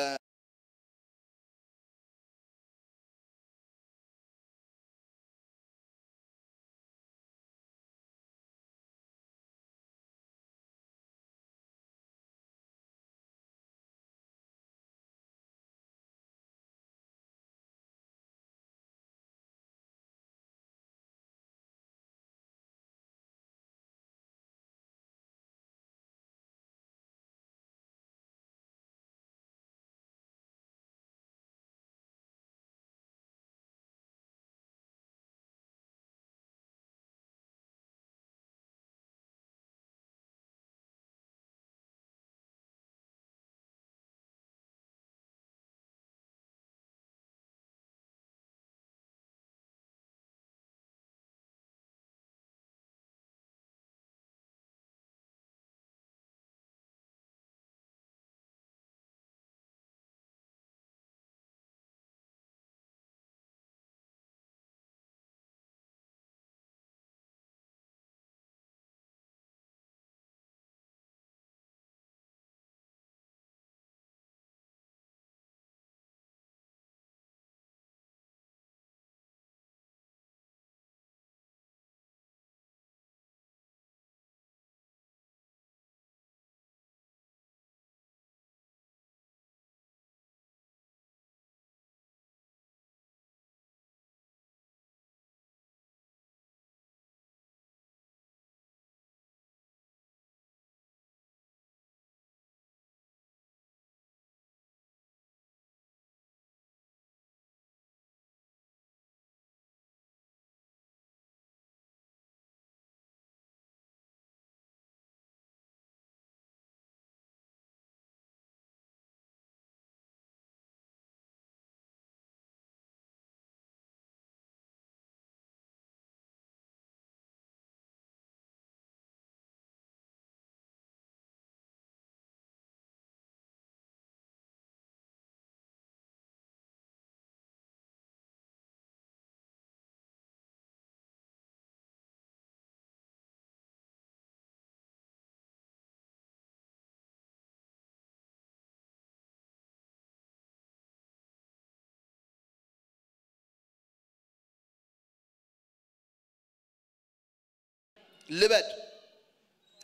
ልበድ።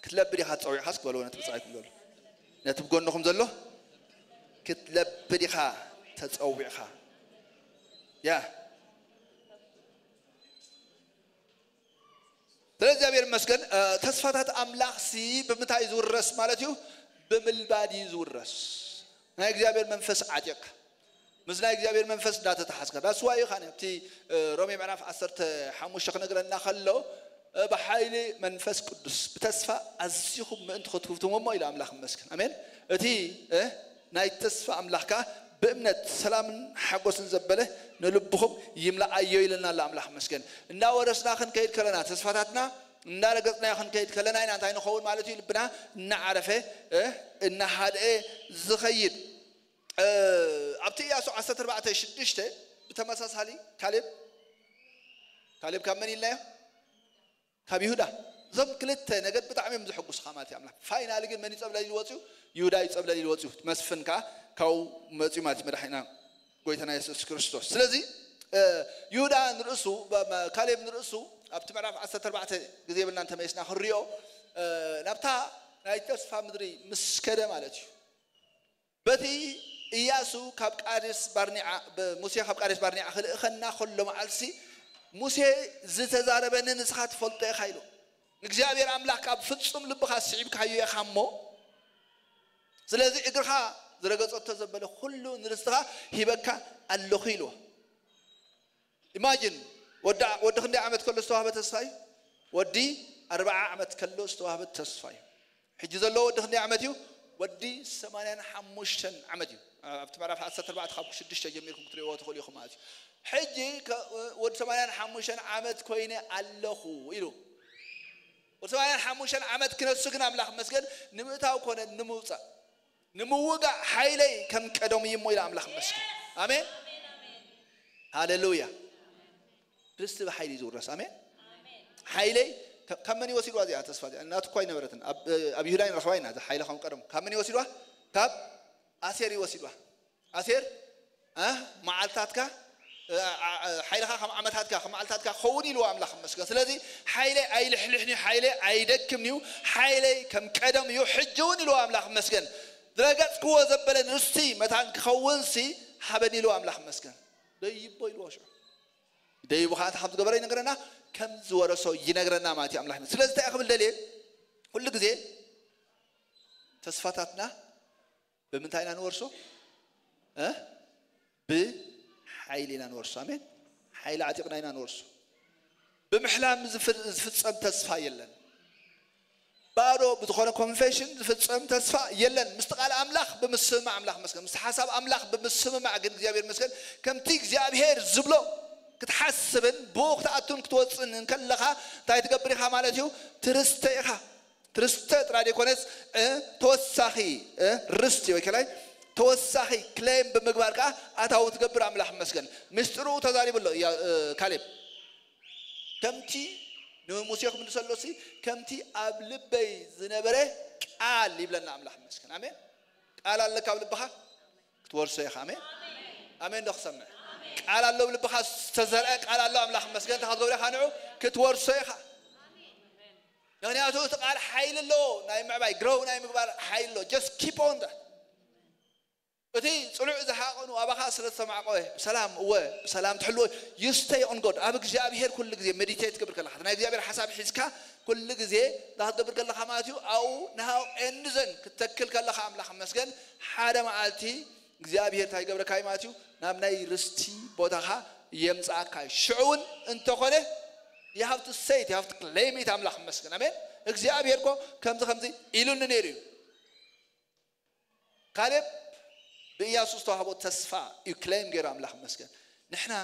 ክትለብድ ኢኻ ተጸዊዕኻስ ክበልዎ ነቲ ብጻይኩም ዘሎ፣ ነቲ ብጎንኹም ዘሎ ክትለብድ ኢኻ ተጸዊዕኻ። ያ ስለ እግዚኣብሔር ይመስገን። ተስፋታት ኣምላኽ ሲ ብምንታይ እዩ ዝውረስ ማለት እዩ? ብምልባድ እዩ ዝውረስ። ናይ እግዚኣብሔር መንፈስ ዓጢቕካ፣ ምስ ናይ እግዚኣብሔር መንፈስ እንዳተተሓዝካ። ዳስዋ እዩ ኻነ ኣብቲ ሮሜ ምዕራፍ ዓሰርተ ሓሙሽተ ክነግረና ከሎ፣ ብሓይሊ መንፈስ ቅዱስ ብተስፋ ኣዚኹም ምእንቲ ክትፍትሙ እሞ ኢሉ ኣምላኽ ይመስገን። ኣሜን። እቲ ናይ ተስፋ ኣምላኽ ከኣ ብእምነት ሰላምን ሓጎስን ዘበለ ንልብኹም ይምልኣዮ ኢለና ኣሎ ኣምላኽ ይመስገን። እንዳወረስና ክንከይድ ከለና፣ ተስፋታትና እንዳረገጽናዮ ክንከይድ ከለና ኢና እንታይ ንኸውን ማለት እዩ? ልብና እናዓረፈ እናሃድአ ዝኸይድ። ኣብቲ ኢያሱ ዓሰርተ ኣርባዕተ ሽዱሽተ ብተመሳሳሊ ካሌብ፣ ካሌብ ካብ መን ኢልናዮ? ካብ ይሁዳ። እዞም ክልተ ነገድ ብጣዕሚ እዮም ዘሐጉሱኻ ማለት እዩ ኣምላኽ። ፋይናሊ ግን መን ይጸብለል ኢሉ ወጽዩ? ይሁዳ ይጸብለል ኢሉ ወጽዩ። መስፍን ከኣ ካብኡ መጽዩ ማለት እዩ መድሓኒና ጎይታና የሱስ ክርስቶስ። ስለዚ ይሁዳ ንርእሱ፣ ካሌብ ንርእሱ ኣብቲ ምዕራፍ ዓሰርተ ኣርባዕተ ግዜ ብልና እንተመይስና ክንሪኦ፣ ናብታ ናይ ተስፋ ምድሪ ምስ ከደ ማለት እዩ። በቲ ኢያሱ ካብ ቃዴስ ባርኒዓ፣ ሙሴ ካብ ቃዴስ ባርኒዓ ክልእኸና ከሎ መዓልሲ፣ ሙሴ ዝተዛረበኒ ንስኻ ትፈልጦ ኢኻ ኢሉ። እግዚኣብሔር ኣምላኽ ካብ ፍጹም ልብኻ ስዒብካዮ ኢኻ እሞ፣ ስለዚ እግርኻ ዝረገጸቶ ዘበለ ኩሉ ንርስትኻ ሂበካ ኣለኹ ኢልዎ። ኢማጂን፣ ወዲ ክንደይ ዓመት ከሎ ዝተዋህበ ተስፋ እዩ? ወዲ ኣርብዓ ዓመት ከሎ ዝተዋህበ ተስፋ እዩ። ሕጂ ዘለዎ ወዲ ክንደይ ዓመት እዩ? ወዲ ሰማንያን ሓሙሽተን ዓመት እዩ። ኣብቲ ምዕራፍ ዓሰርተ ኣርባዕተ ካብ ሽዱሽተ ጀሚርኩም ክትሪእዎ ትኽእሉ ኢኹም ማለት እዩ። ሕጂ ወዲ ሰማንያን ሓሙሽተን ዓመት ኮይነ ኣለኹ ኢሉ። ወዲ ሰማንያን ሓሙሽተን ዓመት ክነሱ ግን ኣምላኽ መስገን ንምእታው ኮነ ንምውፃእ ንምውጋእ ሓይለይ ከም ቀደሙ እዩ እሞ ኢለ ኣምላኽ መስገን። ኣሜን። ሃሌሉያ። ርስቲ ብሓይሊ ዝውረስ። ኣሜን። ሓይለይ ካብ መን ይወሲድዋ እዚኣ ተስፋ እዚኣ? ናቱ እኳ ኣይነበረትን። ኣብ ይሁዳ ንረኽባ ኢና። ሓይለ ከም ቀደሙ ካብ መን ይወሲድዋ? ካብ ኣሴር ይወሲድዋ። ኣሴር፣ መዓልታትካ፣ ሓይልኻ ከም ዓመታትካ፣ ከም መዓልታትካ ክኸውን ኢልዎ ኣምላኽ መስገን። ስለዚ ሓይለይ ኣይልሕልሕን እዩ፣ ሓይለይ ኣይደክምን እዩ፣ ሓይለይ ከም ቀደም እዩ ሕጂ እውን ኢልዎ ኣምላኽ መስገን። ዝረገጽክዎ ዘበለ ንርስቲ መታን ክኸውንሲ ሃበኒ ኢልዎ ኣምላኽ መስገን። ደይቦ ኢልዎ ሽዑ። ደይቡ ከዓ እንታይ ከም ዝገበረ ይነግረና፣ ከም ዝወረሶ ይነግረና ማለት እዩ ኣምላኽ። ስለዚ እንታይ ክብል ደልየ፣ ኩሉ ግዜ ተስፋታትና ብምንታይ ኢና ንወርሶ? ብሓይሊ ኢና ንወርሶ። ኣሜን። ሓይሊ ዓጢቕና ኢና ንወርሶ። ብምሕላም ዝፍጸም ተስፋ የለን። ባዶ ብዝኾነ ኮንፌሽን ዝፍጸም ተስፋ የለን። ምስቲ ቃል ኣምላኽ ብምስምማዕ ኣምላኽ መስገን፣ ምስቲ ሓሳብ ኣምላኽ ብምስምማዕ ግን እግዚኣብሔር መስገን፣ ከምቲ እግዚኣብሔር ዝብሎ ክትሓስብን ብኡ ክትኣቱን ክትወፅን እንከለኻ እንታይ ትገብር ኢኻ ማለት እዩ? ትርስተ ኢኻ። ትርስተ ጥራይ ዘይኮነስ ተወሳኺ ርስቲ ወይ ከላይ ተወሳኺ ክሌም ብምግባር ከዓ ኣታዊ ትገብር። ኣምላኽ መስገን። ምስጢሩ ተዛሪቡ ኣሎ ካሌብ። ከምቲ ንሙሴ ክምልሰሎ ሲ ከምቲ ኣብ ልበይ ዝነበረ ቃል ይብለና ኣምላኽ መስገን። ኣሜን። ቃል ኣለካ ኣብ ልብኻ ክትወርሶ ኢኻ። ኣሜን። ኣሜን ዶ ክሰምዕ? ቃል ኣሎ ኣብ ልብኻ ዝተዘርአ ቃል ኣሎ። ኣምላኽ መስገን። እንታይ ክትገብሮ ኢኻ ንዑ ክትወርሶ ኢኻ። ምክንያቱ እቲ ቃል ሓይሊ ኣለዎ። ናይ ምዕባይ ግረው ናይ ምግባር ሓይሊ ኣለዎ። Just keep on that። እቲ ጽኑዕ ዝሓቐኑ ኣባኻ ስለ ዝተማዕቆ ብሰላም እወ ብሰላም ትሕልዎ። You stay on God። ኣብ እግዚኣብሔር ኩሉ ግዜ ሜዲቴት ክብር ከለኻ ናይ እግዚኣብሔር ሓሳብ ሒዝካ ኩሉ ግዜ እንታይ ክትገብር ከለኻ ማለት እዩ? ኣብኡ now and then ክትተክል ከለኻ ኣምላኽ መስገን ሓደ መዓልቲ እግዚኣብሔር እንታይ ይገብረካ እዩ ማለት እዩ? ናብ ናይ ርስቲ ቦታኻ የምጽኣካ እዩ። ሽዑ እውን እንተኾነ you have to say it, you have to claim it። ኣምላኽ መስገን። ኣሜን። እግዚኣብሔር እኮ ከምዚ ከምዚ ኢሉኒ ነይሩ እዩ። ካሌብ ብኢያሱ ዝተዋህቦ ተስፋ እዩ ክሌም ገይሩ ኣምላኽ መስገን። ንሕና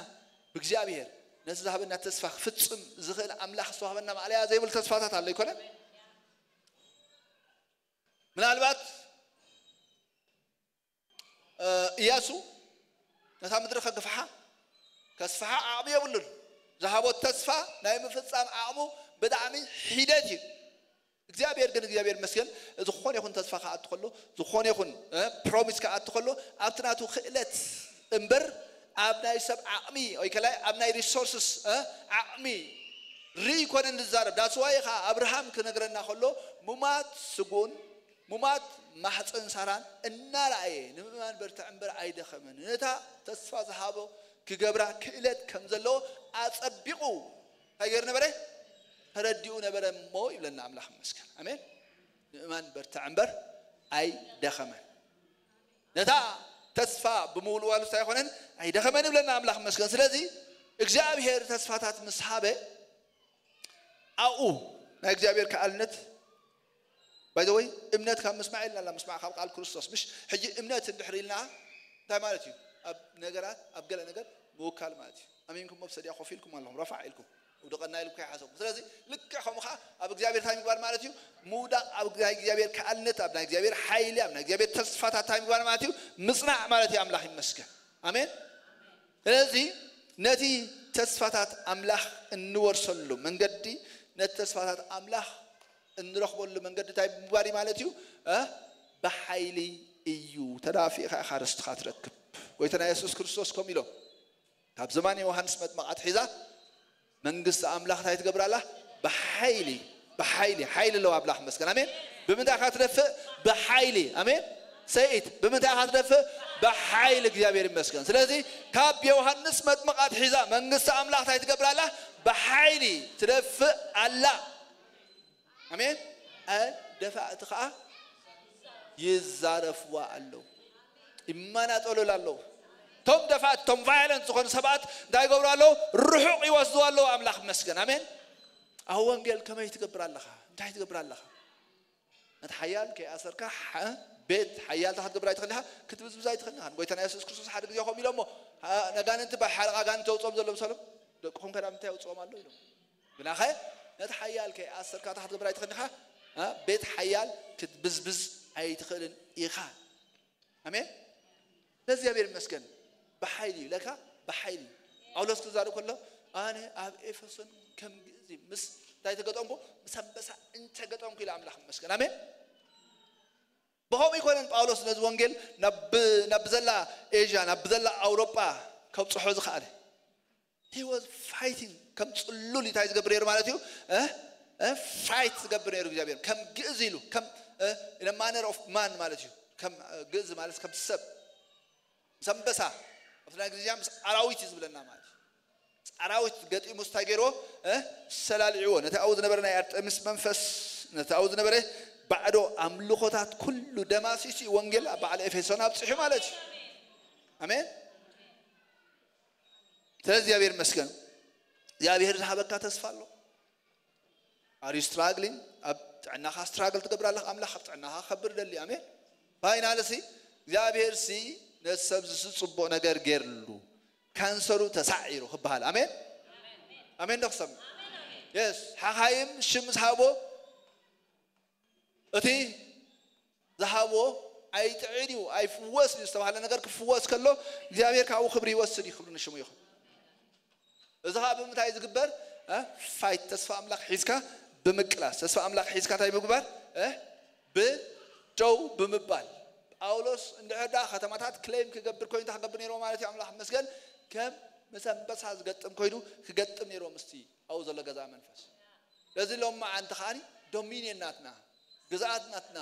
ብእግዚኣብሔር ነቲ ዝሃበና ተስፋ ክፍጽም ዝኽእል ኣምላኽ ዝተዋህበና ማእለያ ዘይብል ተስፋታት ኣሎ ኣይኮነን? ምናልባት ኢያሱ ነታ ምድሪ ከግፍሓ ከስፍሓ ዓቕሚ የብሉን። ዝሃቦት ተስፋ ናይ ምፍጻም ዓቕሙ ብጣዕሚ ሒደት እዩ። እግዚኣብሔር ግን እግዚኣብሔር መስገን ዝኾነ ይኹን ተስፋ ክኣቱ ከሎ ዝኾነ ይኹን ፕሮሚስ ክኣቱ ከሎ ኣብቲ ናቱ ክእለት እምበር ኣብ ናይ ሰብ ዓቕሚ ወይ ከላይ ኣብ ናይ ሪሶርስስ ዓቕሚ ርኢ ይኮነን ዝዛረብ። ዳስዋይ ኸዓ ኣብርሃም ክነግረና ከሎ፣ ሙማት ስጉን ሙማት ማሕፀን ሳራን እናረኣየ ንምእማን በርትዕ እምበር ኣይደኸመን። ነታ ተስፋ ዝሃቦ ክገብራ ክእለት ከም ዘለዎ ኣፀቢቑ እንታይ ገይሩ ነበረ? ተረዲኡ ነበረ እሞ ይብለና ኣምላኽ ይመስገን። ኣሜን። ምእማን በርትዕ እምበር ኣይደኸመን። ነታ ተስፋ ብምውልዋሉ እንታይ ኣይኮነን? ኣይደኸመን ይብለና ኣምላኽ ይመስገን። ስለዚ እግዚኣብሔር ተስፋታት ምስ ሃበ ኣብኡ ናይ እግዚኣብሔር ከኣልነት ባይዘወይ እምነት ካብ ምስማዕ ኢልና ምስማዕ ካብ ቃል ክርስቶስ ምሽ ሕጂ እምነት እንድሕር ኢልና እንታይ ማለት እዩ? ኣብ ነገራት ኣብ ገለ ነገር ምውካል ማለት እዩ። ኣሚንኩም ኣብ ሰዲያ ኮፍ ኢልኩም ኣለኹም ረፋዕ ኢልኩም ውድቐና ኢልኩም ከይሓሰብኩም። ስለዚ ልክዕ ከምኡ ከዓ ኣብ እግዚኣብሔር እንታይ ምግባር ማለት እዩ? ምውዳቕ ኣብ ናይ እግዚኣብሔር ከኣልነት ኣብ ናይ እግዚኣብሔር ሓይሊ ኣብ ናይ እግዚኣብሔር ተስፋታት እንታይ ምግባር ማለት እዩ? ምጽናዕ ማለት እዩ። ኣምላኽ ይመስገን። ኣሜን። ስለዚ ነቲ ተስፋታት ኣምላኽ እንወርሰሉ መንገዲ ነቲ ተስፋታት ኣምላኽ እንረኽበሉ መንገዲ እንታይ ብምግባር እዩ ማለት እዩ? እ? ብሓይሊ እዩ። ተዳፊእካ ኢኻ ርስትኻ ትረክብ። ጎይታና የሱስ ክርስቶስ ከምኡ ኢሎ ካብ ዘማን ዮሃንስ መጥመቕ ኣትሒዛ መንግስቲ ኣምላኽ እንታይ ትገብር ኣላ? ብሓይሊ ብሓይሊ ሓይሊ ኣለዋ ኣምላኽ መስገን ኣሜን። ብምንታይ ኢኻ ትደፍእ? ብሓይሊ ኣሜን። ሰይት ብምንታይ ኢኻ ትደፍእ? ብሓይሊ እግዚኣብሔር ይመስገን። ስለዚ ካብ ዮሃንስ መጥመቕ ኣትሒዛ መንግስቲ ኣምላኽ እንታይ ትገብር ኣላ? ብሓይሊ ትደፍእ ኣላ። ኣሜን። ደፋእቲ ከዓ ይዛረፍዋ ኣለዉ፣ ይመናጠሉላ ኣለዉ። እቶም ደፋእቲ እቶም ቫዮለንት ዝኾኑ ሰባት እንታይ ይገብሩ ኣለዉ? ርሑቕ ይወስዱ ኣለዉ። ኣምላኽ መስገን ኣሜን። ኣብ ወንጌል ከመይ ትገብር ኣለኻ? እንታይ ትገብር ኣለኻ? ነቲ ሓያል ከይኣሰርካ ቤት ሓያል እንታይ ክትገብር ኣይትኽእል ኢኻ? ክትብዝብዝ ኣይትኽእል ኢኻ። ጎይታና የሱስ ክርስቶስ ሓደ ግዜ ከምኡ ኢሎሞ፣ ነጋንንቲ ብሓለቓ ኣጋንንቲ ተውፅኦም ዘሎ ምሰሎም ደቅኹም ከዳ ምንታይ ኣውፅኦም ኣሎ ኢሎም። ግናኸ ነቲ ሓያል ከይኣሰርካ እንታይ ክትገብር ኣይትኽእል ኢኻ? ቤት ሓያል ክትብዝብዝ ኣይትኽእልን ኢኻ። ኣሜን። ለእግዚኣብሔር ይመስገን። ብሓይሊ እዩ ለካ ብሓይሊ እዩ። ጳውሎስ ክዛረብ ከሎ ኣነ ኣብ ኤፌሶን ከም ግእዚ ምስ እንታይ ተገጠምኩ? ምስ ኣንበሳ እንተገጠምኩ ኢለ ኣምላኽ ይመስገን። ኣሜን። ብኸምኡ ይኮነን ጳውሎስ ነዚ ወንጌል ናብ ናብ ዘላ ኤዥያ ናብ ዘላ ኣውሮጳ ከብፅሖ ዝኸኣለ። He was fighting ከም ፅሉል እንታይ ዝገብር ነይሩ ማለት እዩ? ፋይት ዝገብር ነይሩ እግዚኣብሔር ከም ግእዝ ኢሉ ከም ማነር ኦፍ ማን ማለት እዩ። ከም ግእዝ ማለት ከም ሰብ ምስ ኣንበሳ ኣብቲ ናይ ግዝኛ ምስ ኣራዊት እዩ ዝብለና ማለት እዩ። ምስ ኣራዊት ገጢሙ እንታይ ገይርዎ? ሰላልዕዎ። ነቲ ኣብኡ ዝነበረ ናይ ኣርጠሚስ መንፈስ ነቲ ኣብኡ ዝነበረ ባዕዶ ኣምልኾታት ኩሉ ደማሲሲ ወንጌል ኣብ በዓል ኤፌሶን ኣብፅሑ ማለት እዩ። ኣሜን። ስለ እግዚኣብሔር ይመስገን። እግዚኣብሔር ዝሃበካ ተስፋ ኣሎ። Are you struggling? ኣብ ጥዕናኻ ስትራግል ትገብር ኣለኻ። ኣምላኽ ኣብ ጥዕናኻ ከብር ደሊ። ኣሜን። ፋይናል ሲ እግዚኣብሔር ሲ ነቲ ሰብ ዝስ ፅቡቕ ነገር ገይርሉ ካንሰሩ ተሳዒሩ ክበሃል። ኣሜን። ኣሜን ዶ ክሰምዕ? የስ ሓኻይም ሽም ዝሃቦ እቲ ዝሃቦ ኣይጥዕን እዩ ኣይፍወስ እዩ ዝተባሃለ ነገር ክፍወስ ከሎ እግዚኣብሔር ካብኡ ክብሪ ይወስድ እዩ። ክብሪ ንሽሙ ይኹን። እዚ ከዓ ብምንታይ ዝግበር? ፋይት ተስፋ ኣምላኽ ሒዝካ ብምቅላስ ተስፋ ኣምላኽ ሒዝካ እንታይ ምግባር? ብደው ብምባል። ጳውሎስ እንድሕር ዳ ከተማታት ክሌም ክገብር ኮይኑ እንታይ ክገብር ነይርዎ ማለት እዩ? ኣምላኽ መስገን ከም ምስ ኣንበሳ ዝገጥም ኮይኑ ክገጥም ነይርዎ ምስቲ ኣብኡ ዘሎ ገዛ መንፈስ። ስለዚ ሎም መዓንቲ ከዓኒ ዶሚንየን ናትና ግዝኣት ናትና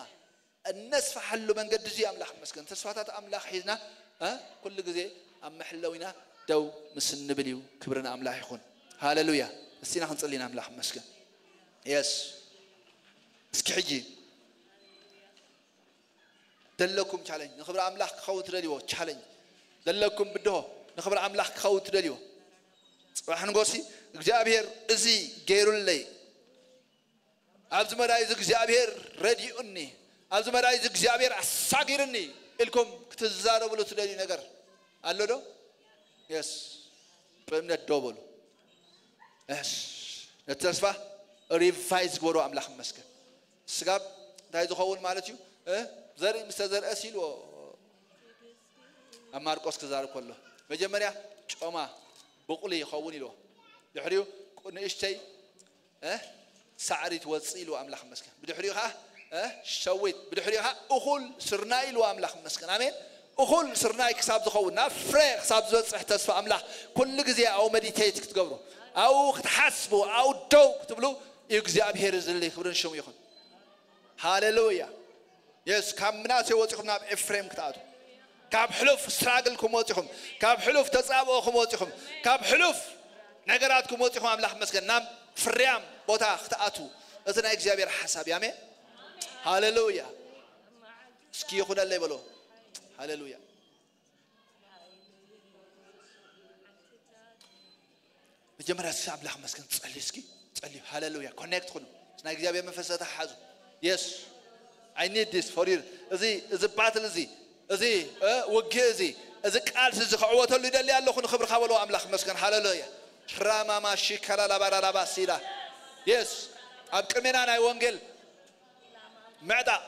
እነስፋሓሉ መንገዲ እዚ ኣምላኽ መስገን ተስፋታት ኣምላኽ ሒዝና ኩሉ ግዜ ኣብ መሕለዊና ደው ምስ እንብል እዩ። ክብሪ ንኣምላኽ ይኹን። ሃሌሉያ። እስቲና ክንጽሊ ንኣምላኽ መስገን። የስ እስኪ ሕጂ ዘለኩም ቻለንጅ ንክብሪ ኣምላኽ ክኸውን ትደልይዎ ቻለንጅ ዘለኩም ብድሆ ንክብሪ ኣምላኽ ክኸውን ትደልይዎ ጽባሕ ንጎሲ እግዚኣብሔር እዚ ገይሩለይ ኣብዚ መዳይ እዚ እግዚኣብሔር ረዲኡኒ ኣብዚ መዳይ እዚ እግዚኣብሔር ኣሳጊርኒ ኢልኩም ክትዛረብሉ ትደልዩ ነገር ኣሎ ዶ? የስ ብእምነት ዶ በሉ። የስ ነቲ ተስፋ ሪቫይዝ ግበሩ። ኣምላኽ ይመስገን። ስጋብ እንታይ ዝኸውን ማለት እዩ? ዘርኢ ምስ ተዘርአስ ኢልዎ ኣብ ማርቆስ ክዛረብ ከሎ መጀመርያ ጮማ ብቑሊ ይኸውን ኢልዎ። ድሕሪኡ ንእሽተይ ሳዕሪ ትወፅእ ኢልዎ ኣምላኽ ይመስገን። ብድሕሪኡ ከዓ ሸዊት ብድሕሪኡ ከዓ እኹል ስርናይ ኢልዎ ኣምላኽ ይመስገን። ኣሜን። እኹል ስርናይ ክሳብ ዝኸውን ናብ ፍረ ክሳብ ዝበፅሕ ተስፋ ኣምላኽ ኩሉ ግዜ ኣብኡ መዲቴት ክትገብሩ ኣብኡ ክትሓስቡ፣ ኣብኡ ደው ክትብሉ እዩ እግዚኣብሔር ዝደሊ። ክብርን ሽሙ ይኹን። ሃሌሉያ። የስ፣ ካብ ምናሴ ወፂኹም ናብ ኤፍሬም ክትኣቱ፣ ካብ ሕሉፍ ስትራግልኩም ወፂኹም፣ ካብ ሕሉፍ ተፃብኦኹም ወፂኹም፣ ካብ ሕሉፍ ነገራትኩም ወፂኹም፣ ኣምላኽ መስገን ናብ ፍርያም ቦታ ክትኣቱ፣ እቲ ናይ እግዚኣብሔር ሓሳብ እዩ። ኣሜን። ሃሌሉያ። እስኪ ይኹነለይ በሎ። ሃሌሉያ። መጀመርያ እስኪ ኣምላኽ መስገን፣ ጸልዩ እስኪ፣ ጸልዩ። ሃሌሉያ። ኮኔክት ኩኑ። ናይ እግዚኣብሔር መንፈስ ተተሓሓዙ። Yes, I need this for you። እዚ፣ እዚ ባትል እዚ፣ እዚ፣ እ፣ ውግእ እዚ፣ እዚ ቃልሲ እዚ ክዕወተሉ ይደሊ ኣለኹ፣ ንኽብርኻ በልዎ። ኣምላኽ መስገን። ሃሌሉያ። ራማማ ሺካላ ላባራ ላባ ሲላ። Yes፣ ኣብ ቅድሜና ናይ ወንጌል ምዕጣቕ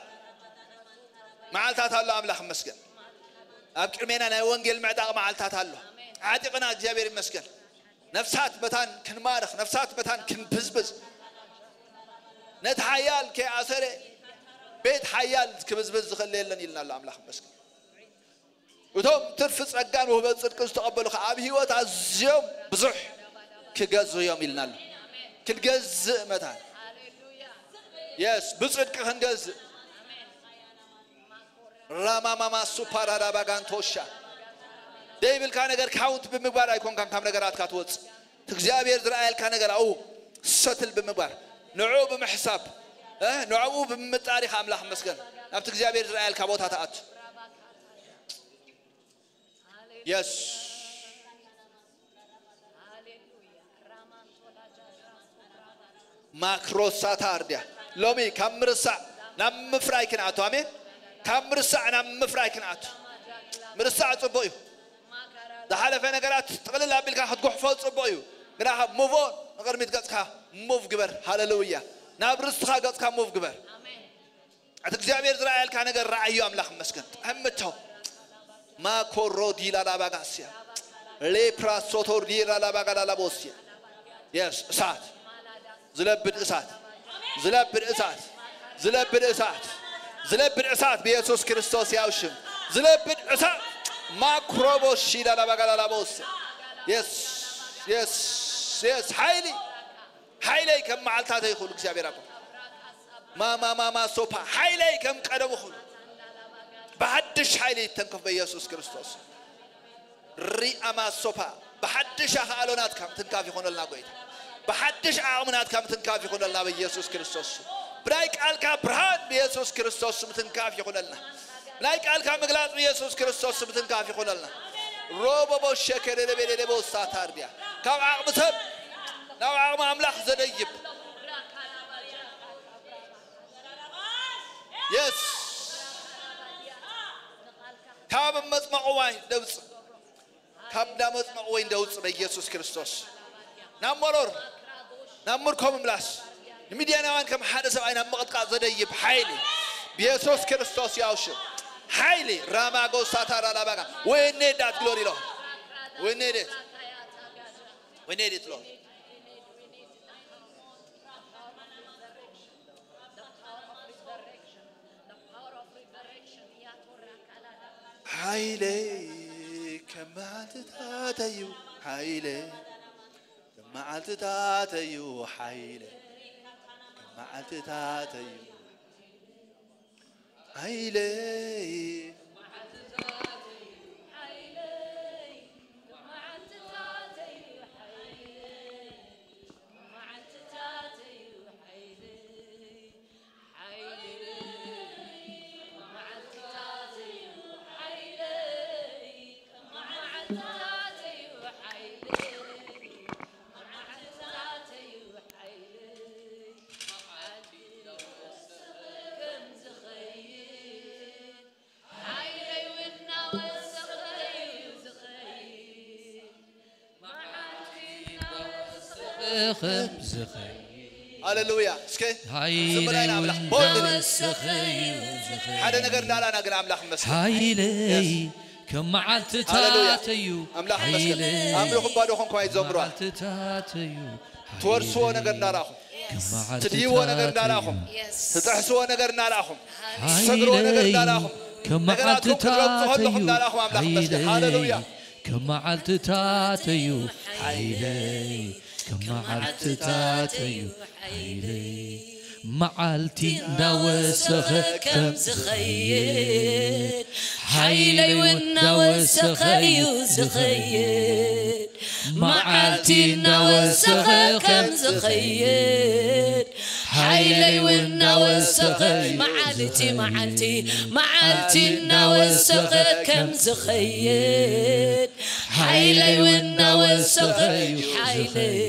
መዓልታት ኣሎ። ኣምላኽ መስገን። ኣብ ቅድሜና ናይ ወንጌል ምዕጣቕ መዓልታት ኣሎ። ዓጢቕና፣ እግዚኣብሔር ይመስገን። ነፍሳት መታን ክንማርኽ፣ ነፍሳት መታን ክንብዝብዝ፣ ነቲ ሓያል ከይኣሰረ ቤት ሓያል ክብዝብዝ ዝኽእል የለን ኢልና ኣሎ። ኣምላኽ መስገን። እቶም ትርፊ ጸጋን ውህበት ጽድቅን ዝተቐበሉ ከኣ ኣብ ህይወት ኣዝዮም ብዙሕ ክገዝኡ እዮም ኢልና ኣሎ። ክንገዝእ መታን። የስ፣ ብጽድቂ ክንገዝእ። ራማማማ ሱፓራዳ ባጋንቶሻ። ደይብልካ ነገር ካውንት ብምግባር ኣይኮንካን ካብ ነገራትካ ትወጽእ። እቲ እግዚኣብሔር ዝረኣየልካ ነገር ኣብኡ ሰትል ብምግባር፣ ንዕኡ ብምሕሳብ፣ እ፣ ንዕኡ ብምምጣር ኢኻ ኣምላኽ መስገን ናብቲ እግዚኣብሔር ዝረኣየልካ ቦታ ትኣቱ። የስ። ማክሮሳታ ኣርድያ። ሎሚ ካብ ምርሳዕ ናብ ምፍራይ ክንኣቱ። ኣሜን። ካብ ምርሳዕ ናብ ምፍራይ ክንኣቱ። ምርሳዕ ጽቡቕ እዩ። ዝሓለፈ ነገራት ጥቕልል ኣቢልካ ክትጉሕፎ ጽቡቕ እዩ። ግና ካብ ሙቭ ኦን፣ ንቕድሚት ገጽካ ሙቭ ግበር። ሃሌሉያ። ናብ ርስትኻ ገጽካ ሙቭ ግበር። እቲ እግዚኣብሔር ዝረኣየልካ ነገር ረኣዮ። ኣምላኽ መስገን። ጠምቶ ማኮሮ ዲላ ላባጋስያ ሌፕራ ሶቶር ዲላ ላባጋ ላላቦስያ። የስ፣ እሳት፣ ዝለብድ እሳት፣ ዝለብድ እሳት፣ ዝለብድ እሳት፣ ዝለብድ እሳት ብኢየሱስ ክርስቶስ ያው ሽም ዝለብድ እሳት። ማክሮቦ ሺዳ ላባጋ ላላቦስያ። የስ፣ የስ፣ የስ፣ ሓይሊ ሓይለይ ከም መዓልታተይ ይኹን እግዚኣብሔር ኣቦ። ማማማማ ሶፓ ሓይለይ ከም ቀደሙ ይኹን። ብሓድሽ ሓይሊ ይተንከፍ በኢየሱስ ክርስቶስ። ሪኣማ ሶፓ ብሓድሽ ኣኽኣሎ ናትካ ምትንካፍ ይኾነልና ጎይታ። ብሓድሽ ዓቕሚ ናትካ ምትንካፍ ይኾነልና በኢየሱስ ክርስቶስ። ብናይ ቃልካ ብርሃን ብኢየሱስ ክርስቶስ ምትንካፍ ይኾነልና። ብናይ ቃልካ ምግላጽ ብኢየሱስ ክርስቶስ ምትንካፍ ይኾነልና። ሮቦቦ ሸከለለቤለለቦ ሳታርድያ ካብ ዓቕሚ ሰብ ናብ ዓቕሚ ኣምላኽ ዘደይብ። የስ፣ ካብ መጽመቑ ዋይ ደውጽእ፣ ካብ እንዳ መጽመቑ ወይን ደውጽእ በኢየሱስ ክርስቶስ። ናብ መሮር፣ ናብ ምርኮ ምምላስ፣ ንምድያናውያን ከም ሓደ ሰብኣይ ናብ ምቕጥቃጥ ዘደይብ ሓይሊ ብኢየሱስ ክርስቶስ ያውሽ። ሓይሊ ራማጎ ሳታራ ላባጋ ወይኔ ዳት ግሎሪ ሎ ወይኔ ዴት ወይኔ ዴት ሎ ሓይለይ ከም መዓልትታተዩ ሓይለይ ከም መዓልትታተዩ ሓይለይ ከም መዓልትታተዩ ሓይለይ ሃሌሉያ። እስከ ሓይለይ ዝምራይና ኣምላኽ እውን ቦልድ ነን። እንዳወሰኸ እዩ ዝኸይድ። ሓደ ነገር እንዳላና ግን ኣምላኽ መስገን። ሓይለይ የስ። ከም መዓልትታት ሃሌሉያ። እዩ። ኣምላኽ መስገን። ሓይለይ ኣእምሮኹም ባዶ ኾንኩም ኣይትዘምሩዋ። መዓልትታት እዩ። ትወርስዎ ነገር እንዳረኣኹም፣ ከም መዓልትታት ትድይዎ ነገር እንዳረኣኹም፣ እዩ። የስ። ትጥሕስዎ ነገር እንዳረኣኹም፣ ትሰግርዎ ነገር ሓይለይ እንዳረኣኹም፣ ከም ነገራትኩም ክትረግጹ መዓልትታት ከለኹም እዩ። እንዳረኣኹም ኣምላኽ መስገን። ሓይለይ ሃሌሉያ። ከም መዓልትታት እዩ። ሓይለይ ከም መዓልትታተዩ ሓይለይ። መዓልቲ እንዳወሰኸ ከም ዝኸይድ፣ ሓይለይ እውን እንዳወሰኸ እዩ ዝኸይድ። መዓልቲ እናወሰኸ ከም ዝኸይድ፣ ሓይለይ እውን እናወሰኸ፣ መዓልቲ፣ መዓልቲ፣ መዓልቲ እናወሰኸ ከም ዝኸይድ፣ ሓይለይ እውን እናወሰኸ፣ ሓይለይ፣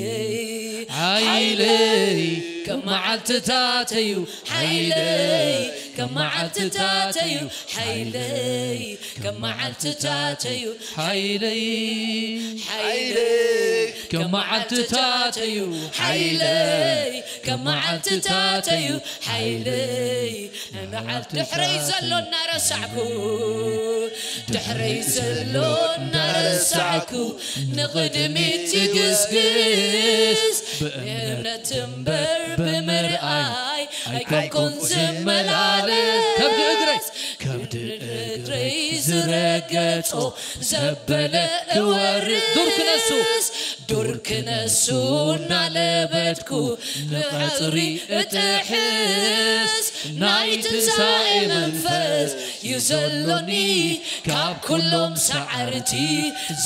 ሓይለይ ከም መዓልትታተዩ፣ ሓይለይ ከም መዓልትታተዩ፣ ሓይለይ ከም መዓልትታተዩ፣ ሓይለይ፣ ሓይለይ ከም መዓልትታተዩ፣ ሓይለይ ከም መዓልትታተዩ፣ ሓይለይ ንዓል ድሕረይ ዘሎ እናረሳዕኩ፣ ድሕረይ ዘሎ እናረሳዕኩ፣ ንቕድሚት ትግስግስ፣ ብእምነት እምበር ብምርኣይ ኣይኮንኩን ዝመላለስ። ከብዲ እግረይ፣ ከብዲ እግረይ ዝረገጾ ዘበለ እወርስ፣ ዱር ክነሱ፣ ዱር ክነሱ እናለበድኩ፣ ንቐጽሪ እጥሕስ፣ ናይ ትንሳኤ መንፈስ እዩ ዘሎኒ፣ ካብ ኩሎም ሰዓርቲ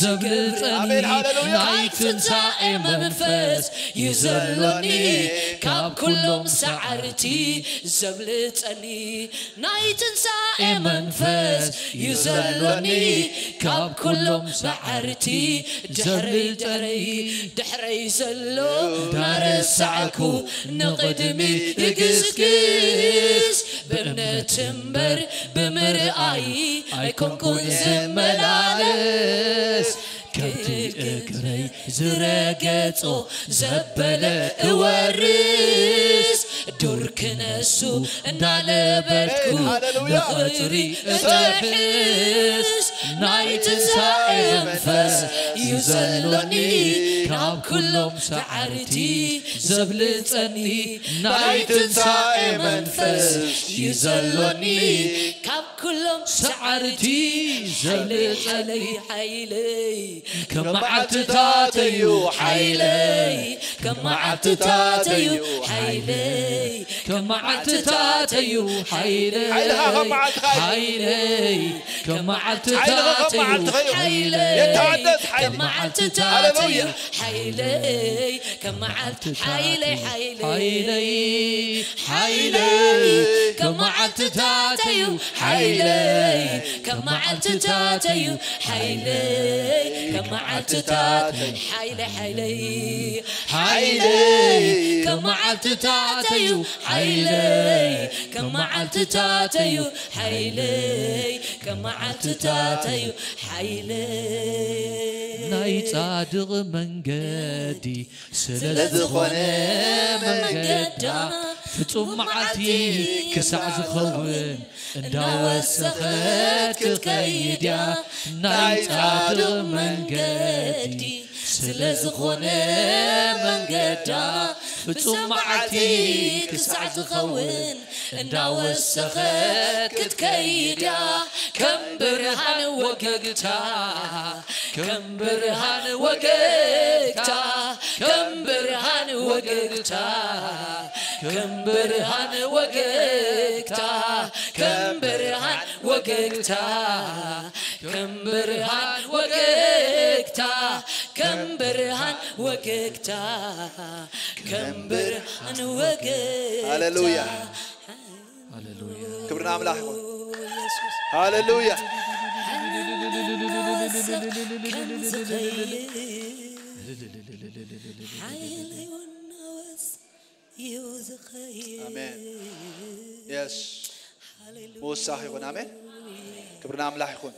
ዘብልጸኒ። ኣሜን፣ ሃሌሉያ። ናይ ትንሳኤ መንፈስ እዩ ዘሎኒ፣ ካብ ኩሎም ሰዓርቲ ዘብልጸኒ። ናይ ትንሳኤ መንፈስ እዩ ዘሎኒ፣ ካብ ኩሎም ሰዓርቲ ድሕረይ፣ ድሕረይ፣ ድሕረይ ዘሎ እናረሳዕኩ፣ ንቕድሚት እግስግስ፣ ብእምነት እምበር ብምርኣይ ኣይኮንኩን ዝመላለስ። ከብዲ እግረይ ዝረገጾ ዘበለ እወርስ፣ ዱር ክነሱ እናለበድኩ፣ ሃሌሉያ። ንቐጽሪ እጥሕስ፣ ናይ ትንሳኤ መንፈስ እዩ ዘሎኒ፣ ካብ ኩሎም ሰዓርቲ ዘብልጸኒ። ናይ ትንሳኤ መንፈስ እዩ ዘሎኒ፣ ካብ ኩሎም ሰዓርቲ ሓይለይ፣ ዘብልጸኒ። ሓይለይ፣ ሓይለይ ከም መዓልትታተዩ፣ ሓይለይ ከም መዓልትታተዩ፣ ሓይለይ ከም መዓልትታተዩ፣ ሓይለይ፣ ሓይልኻ ከም መዓልትኻ እዩ። ሓይለይ ከም ሓይልኻ ከም መዓልትኻ እዩ። ሓይለይ፣ የተሓደስ ሓይሊ። ከም መዓልትታተዩ፣ ሃሌሉያ። ሓይለይ ከም መዓልቲ፣ ሓይለይ፣ ሓይለይ፣ ሓይለይ፣ ሓይለይ ከም መዓልትታተዩ፣ ሓይለይ ከም መዓልትታተዩ፣ ሓይለይ ከም መዓልትታት፣ ሓይለይ፣ ሓይለይ፣ ሓይለይ ከም መዓልትታተዩ፣ ሓይለይ ከም መዓልትታተዩ፣ ሓይለይ ከም መዓልትታተዩ፣ ሓይለይ ናይ ጻድቕ መንገዲ ስለ ዝኾነ፣ መንገዳ ፍጹም መዓልቲ ክሳዕ ዝኸውን እንዳወሰኸት ክትከይድ እያ። ናይ ጻድቕ መንገዲ ስለ ዝኾነ፣ መንገዳ ፍጹም መዓልቲ ክሳዕ ዝኸውን እንዳወሰኸት ክትከይድ እያ። ከም ብርሃን ወገግታ፣ ከም ብርሃን ወገግታ፣ ከም ብርሃን ወገግታ፣ ከም ብርሃን ወገግታ፣ ከም ብርሃን ወገግታ፣ ከም ብርሃን ወገግታ፣ ከም ብርሃን ወገግታ፣ ከም ብርሃን ወገግታ። ሃሌሉያ። ሃሌሉያ። ክብሪ ንኣምላኽ ይኹን። ሃሌሉያ። ሓይለይ ወናወስ እዩ ዝኸይድ። ኣሜን። የስ። ሃሌሉያ። ምውሳኽ ይኹን። ኣሜን። ክብሪ ንኣምላኽ ይኹን።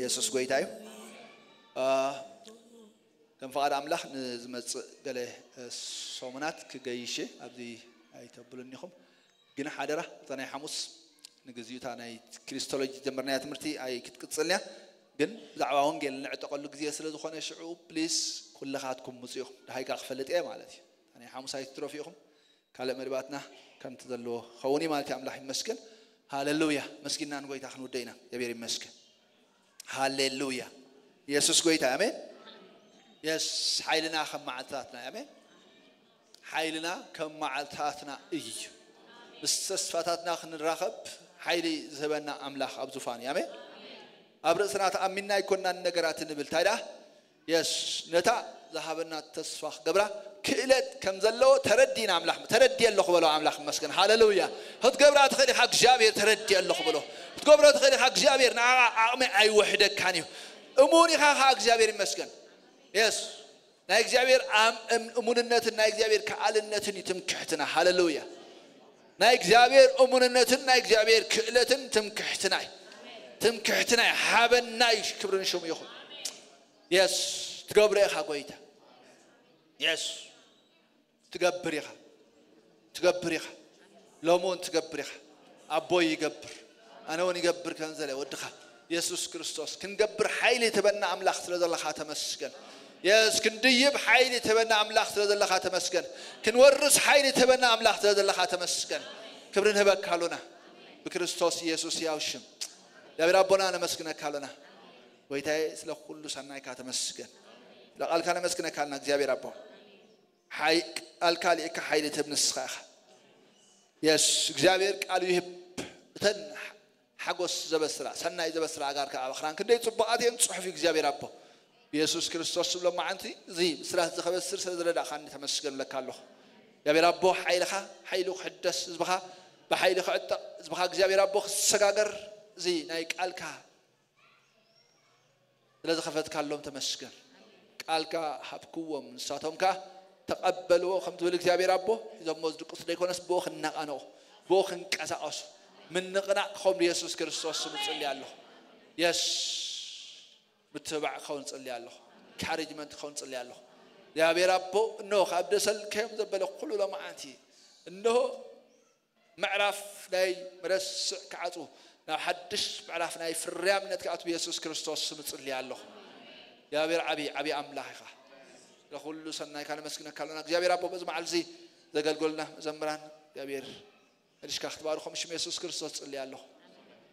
የሱስ ጎይታ እዩ። አ፣ ከም ፍቓድ ኣምላኽ ንዝመጽእ ገለ፣ እ፣ ሰሙናት ክገይሽ እየ። ኣብዚ ኣይተብሉኒ ኢኹም። ግን ሓደራ፣ እታ ናይ ሓሙስ ንግዚኡ እታ ናይ ክሪስቶሎጂ ዝጀመርናያ ትምህርቲ ኣይክትቅጽልን እያ። ግን ብዛዕባ ወንጌል ንዕጠቐሉ ግዜ ስለ ዝኾነ ሽዑ ፕሊስ ኩልኻትኩም ምጹ ኢኹም። ደሃይካ ክፈልጥ እየ ማለት እዩ። እታ ናይ ሓሙስ ኣይትትረፉ ኢኹም። ካልእ መደባትና ከምቲ ዘለዎ ክኸውን እዩ ማለት እዩ። ኣምላኽ ይመስገን። ሃሌሉያ። መስጊንና ንጎይታ ክንውደ ኢና። የቤር ይመስገን። ሃሌሉያ። የሱስ ጎይታ። ኣሜን። የስ ሓይልና ከም መዓልትታትና እዩ። ኣሜን። ሓይልና ከም መዓልትታትና እዩ። ምስ ተስፋታትና ክንራኸብ ሓይሊ ዝህበና ኣምላኽ ኣብ ዙፋን እዩ። ኣሜን። ኣብ ርእስና ተኣሚንና ኣይኮናን ነገራት ንብል። እንታይ ደኣ? የስ ነታ ዝሃበና ተስፋ ክገብራ ክእለት ከም ዘለዎ ተረዲና ኣምላኽ ተረዲ ኣለኹ በሎ። ኣምላኽ ይመስገን። ሃሌሉያ። ክትገብራ ትኽእል ኢኻ። እግዚኣብሔር ተረዲ ኣለኹ በሎ። ክትገብሮ ትኽእል ኢኻ። እግዚኣብሔር ንዓኻ ዓቕሚ ኣይወሕደካን እዩ። እሙን ኢኻ ኸዓ እግዚኣብሔር ይመስገን። የስ ናይ እግዚኣብሔር ኣም- እም- እሙንነትን ናይ እግዚኣብሔር ከኣልነትን እዩ ትምክሕትና። ሃሌሉያ። ናይ እግዚኣብሔር እሙንነትን ናይ እግዚኣብሔር ክእለትን ትምክሕትና እዩ። ትምክሕትና እዩ። ሓበና እዩ። ክብርን ሽሙ ይኹን። የስ ትገብሮ ኢኻ ጎይታ። የስ ትገብር ኢኻ። ትገብር ኢኻ። ሎሚ እውን ትገብር ኢኻ። ኣቦይ ይገብር፣ ኣነ እውን ይገብር ከም ዘለ ወድኻ የሱስ ክርስቶስ ክንገብር ሓይሊ ትበና ኣምላኽ ስለ ዘለኻ ተመስገን። የስ ክንድይብ ሓይሊ ትበና ኣምላኽ ስለ ዘለኻ ተመስገን። ክንወርስ ሓይሊ ትበና ኣምላኽ ስለ ዘለኻ ተመስገን። ክብሪ ንህበካ ኣሎና ብክርስቶስ ኢየሱስ ያው ሽም። እግዚኣብሔር ኣቦና ነመስግነካ ኣሎና። ጎይታዬ ስለ ኩሉ ሰናይካ ተመስገን። ስለ ቃልካ ነመስግነካ ኣሎና እግዚኣብሔር ኣቦ። ሓይ- ቃልካ ልኢካ ሓይሊ ትህብ ንስኻ ኢኻ። የስ እግዚኣብሔር ቃሉ ይህብ። እተን ሓጎስ ዘበስራ ሰናይ ዘበስራ ኣጋር ከዓ ኣኽራን ክንደይ ጽቡቓት እየን ጽሑፍ እዩ እግዚኣብሔር ኣቦ። ብየሱስ ክርስቶስ ዝብሎ መዓንቲ እዚ ብስራት እዚ ከበስር ስለ ዝረዳእኻኒ ተመስገን ብለካ ኣለኹ። እግዚኣብሔር ኣቦ ሓይልኻ ሓይሉ ክሕደስ ህዝብኻ ብሓይሊ ክዕጠቕ ህዝብኻ እግዚኣብሔር ኣቦ ክሰጋገር እዚ ናይ ቃልካ ስለ ዝኸፈትካሎም ተመስገን። ቃልካ ሃብክዎም ንሳቶም ከኣ ተቐበልዎ ከም ትብል እግዚኣብሔር ኣቦ ሒዞሞ ዝድቅሱ ዘይኮነስ ብኡ ክነቓነቑ ብኡ ክንቀሳቐሱ ምንቕናቕ ክኸውን ብየሱስ ክርስቶስ ስም እጽሊ ኣለኹ። የስ ምትብባዕ ክኸውን እጽሊ ኣለኹ። ኢንካሬጅመንት ክኸውን እጽሊ ኣለኹ። እግዚኣብሔር ኣቦ እንሆ ካብ ደሰልከዮም ዘበለ ኩሉ ሎማዓንቲ እንሆ ምዕራፍ ናይ መረስዕ ክዓጽዉ ናብ ሓድሽ ምዕራፍ ናይ ፍርያምነት ክኣትዉ ብየሱስ ክርስቶስ ስም እጽሊ ኣለኹ። እግዚኣብሔር ዓብዪ ዓብዪ ኣምላኽ ኢኻ። ለኹሉ ሰናይካ ነመስግነካ ኣለና እግዚኣብሔር ኣቦ በዚ መዓልዚ ዘገልገሉና መዘምራን እግዚኣብሔር መልሽካ ክትባርኾም ሽም የሱስ ክርስቶስ ጽሊ ኣለኹ።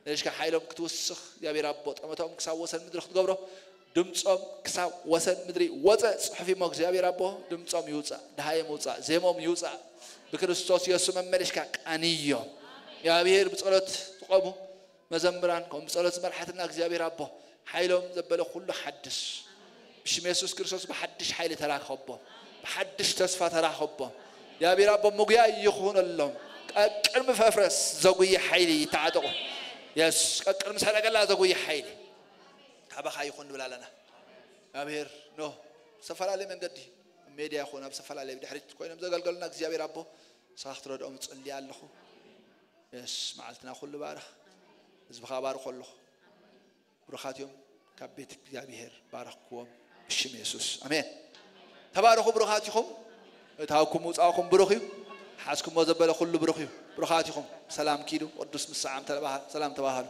መልሽካ ሓይሎም ክትውስኽ እግዚኣብሔር ኣቦ ጠመቶም ክሳብ ወሰን ምድሪ ክትገብሮ ድምፆም ክሳብ ወሰን ምድሪ ወፀ ጽሑፍ እሞ እግዚኣብሔር ኣቦ ድምፆም ይውፃእ ድሃዮም ይውፃእ ዜሞም ይውፃእ ብክርስቶስ የሱስ መመልሽካ ቃንዮም እግዚኣብሔር ብፀሎት ዝቆሙ መዘምራን ከምኡ ብፀሎት ዝመርሓትና እግዚኣብሔር ኣቦ ሓይሎም ዘበለ ኩሉ ሓድሽ ብሽም የሱስ ክርስቶስ ብሓድሽ ሓይሊ ተራኸቦም ብሓድሽ ተስፋ ተራኸቦም እግዚኣብሔር ኣቦ ምጉያይ ይኹነሎም ቀቅድሚ ፈፍረስ ዘጉየ ሓይሊ ይተዓጠቑ የሱስ ቀቅድሚ ሰረገላ ዘጉየ ሓይሊ ካባኻ ይኹን ንብል ኣለና እግዚኣብሔር ኖ ዝተፈላለየ መንገዲ ሜድያ ይኹን ኣብ ዝተፈላለየ ድሕሪት ኮይኖም ዘገልገሉና እግዚኣብሔር ኣቦ ንስኻ ክትረድኦም እጽሊ ኣለኹ የስ መዓልትና ኩሉ ባርኽ ህዝብኻ ባርኾ ኣለኹ ብሩኻት እዮም ካብ ቤት እግዚኣብሔር ባረኽክዎም ብሽም የሱስ ኣሜን ተባረኹ ብሩኻት ኢኹም እታውኩም ውፃእኹም ብሩኽ እዩ ሓዝኩሞ ዘበለ ኩሉ ብሩኽ እዩ ብሩኻት ኢኹም ሰላም ኪዱ ቅዱስ ምሰዓም ሰላም ተባሃሉ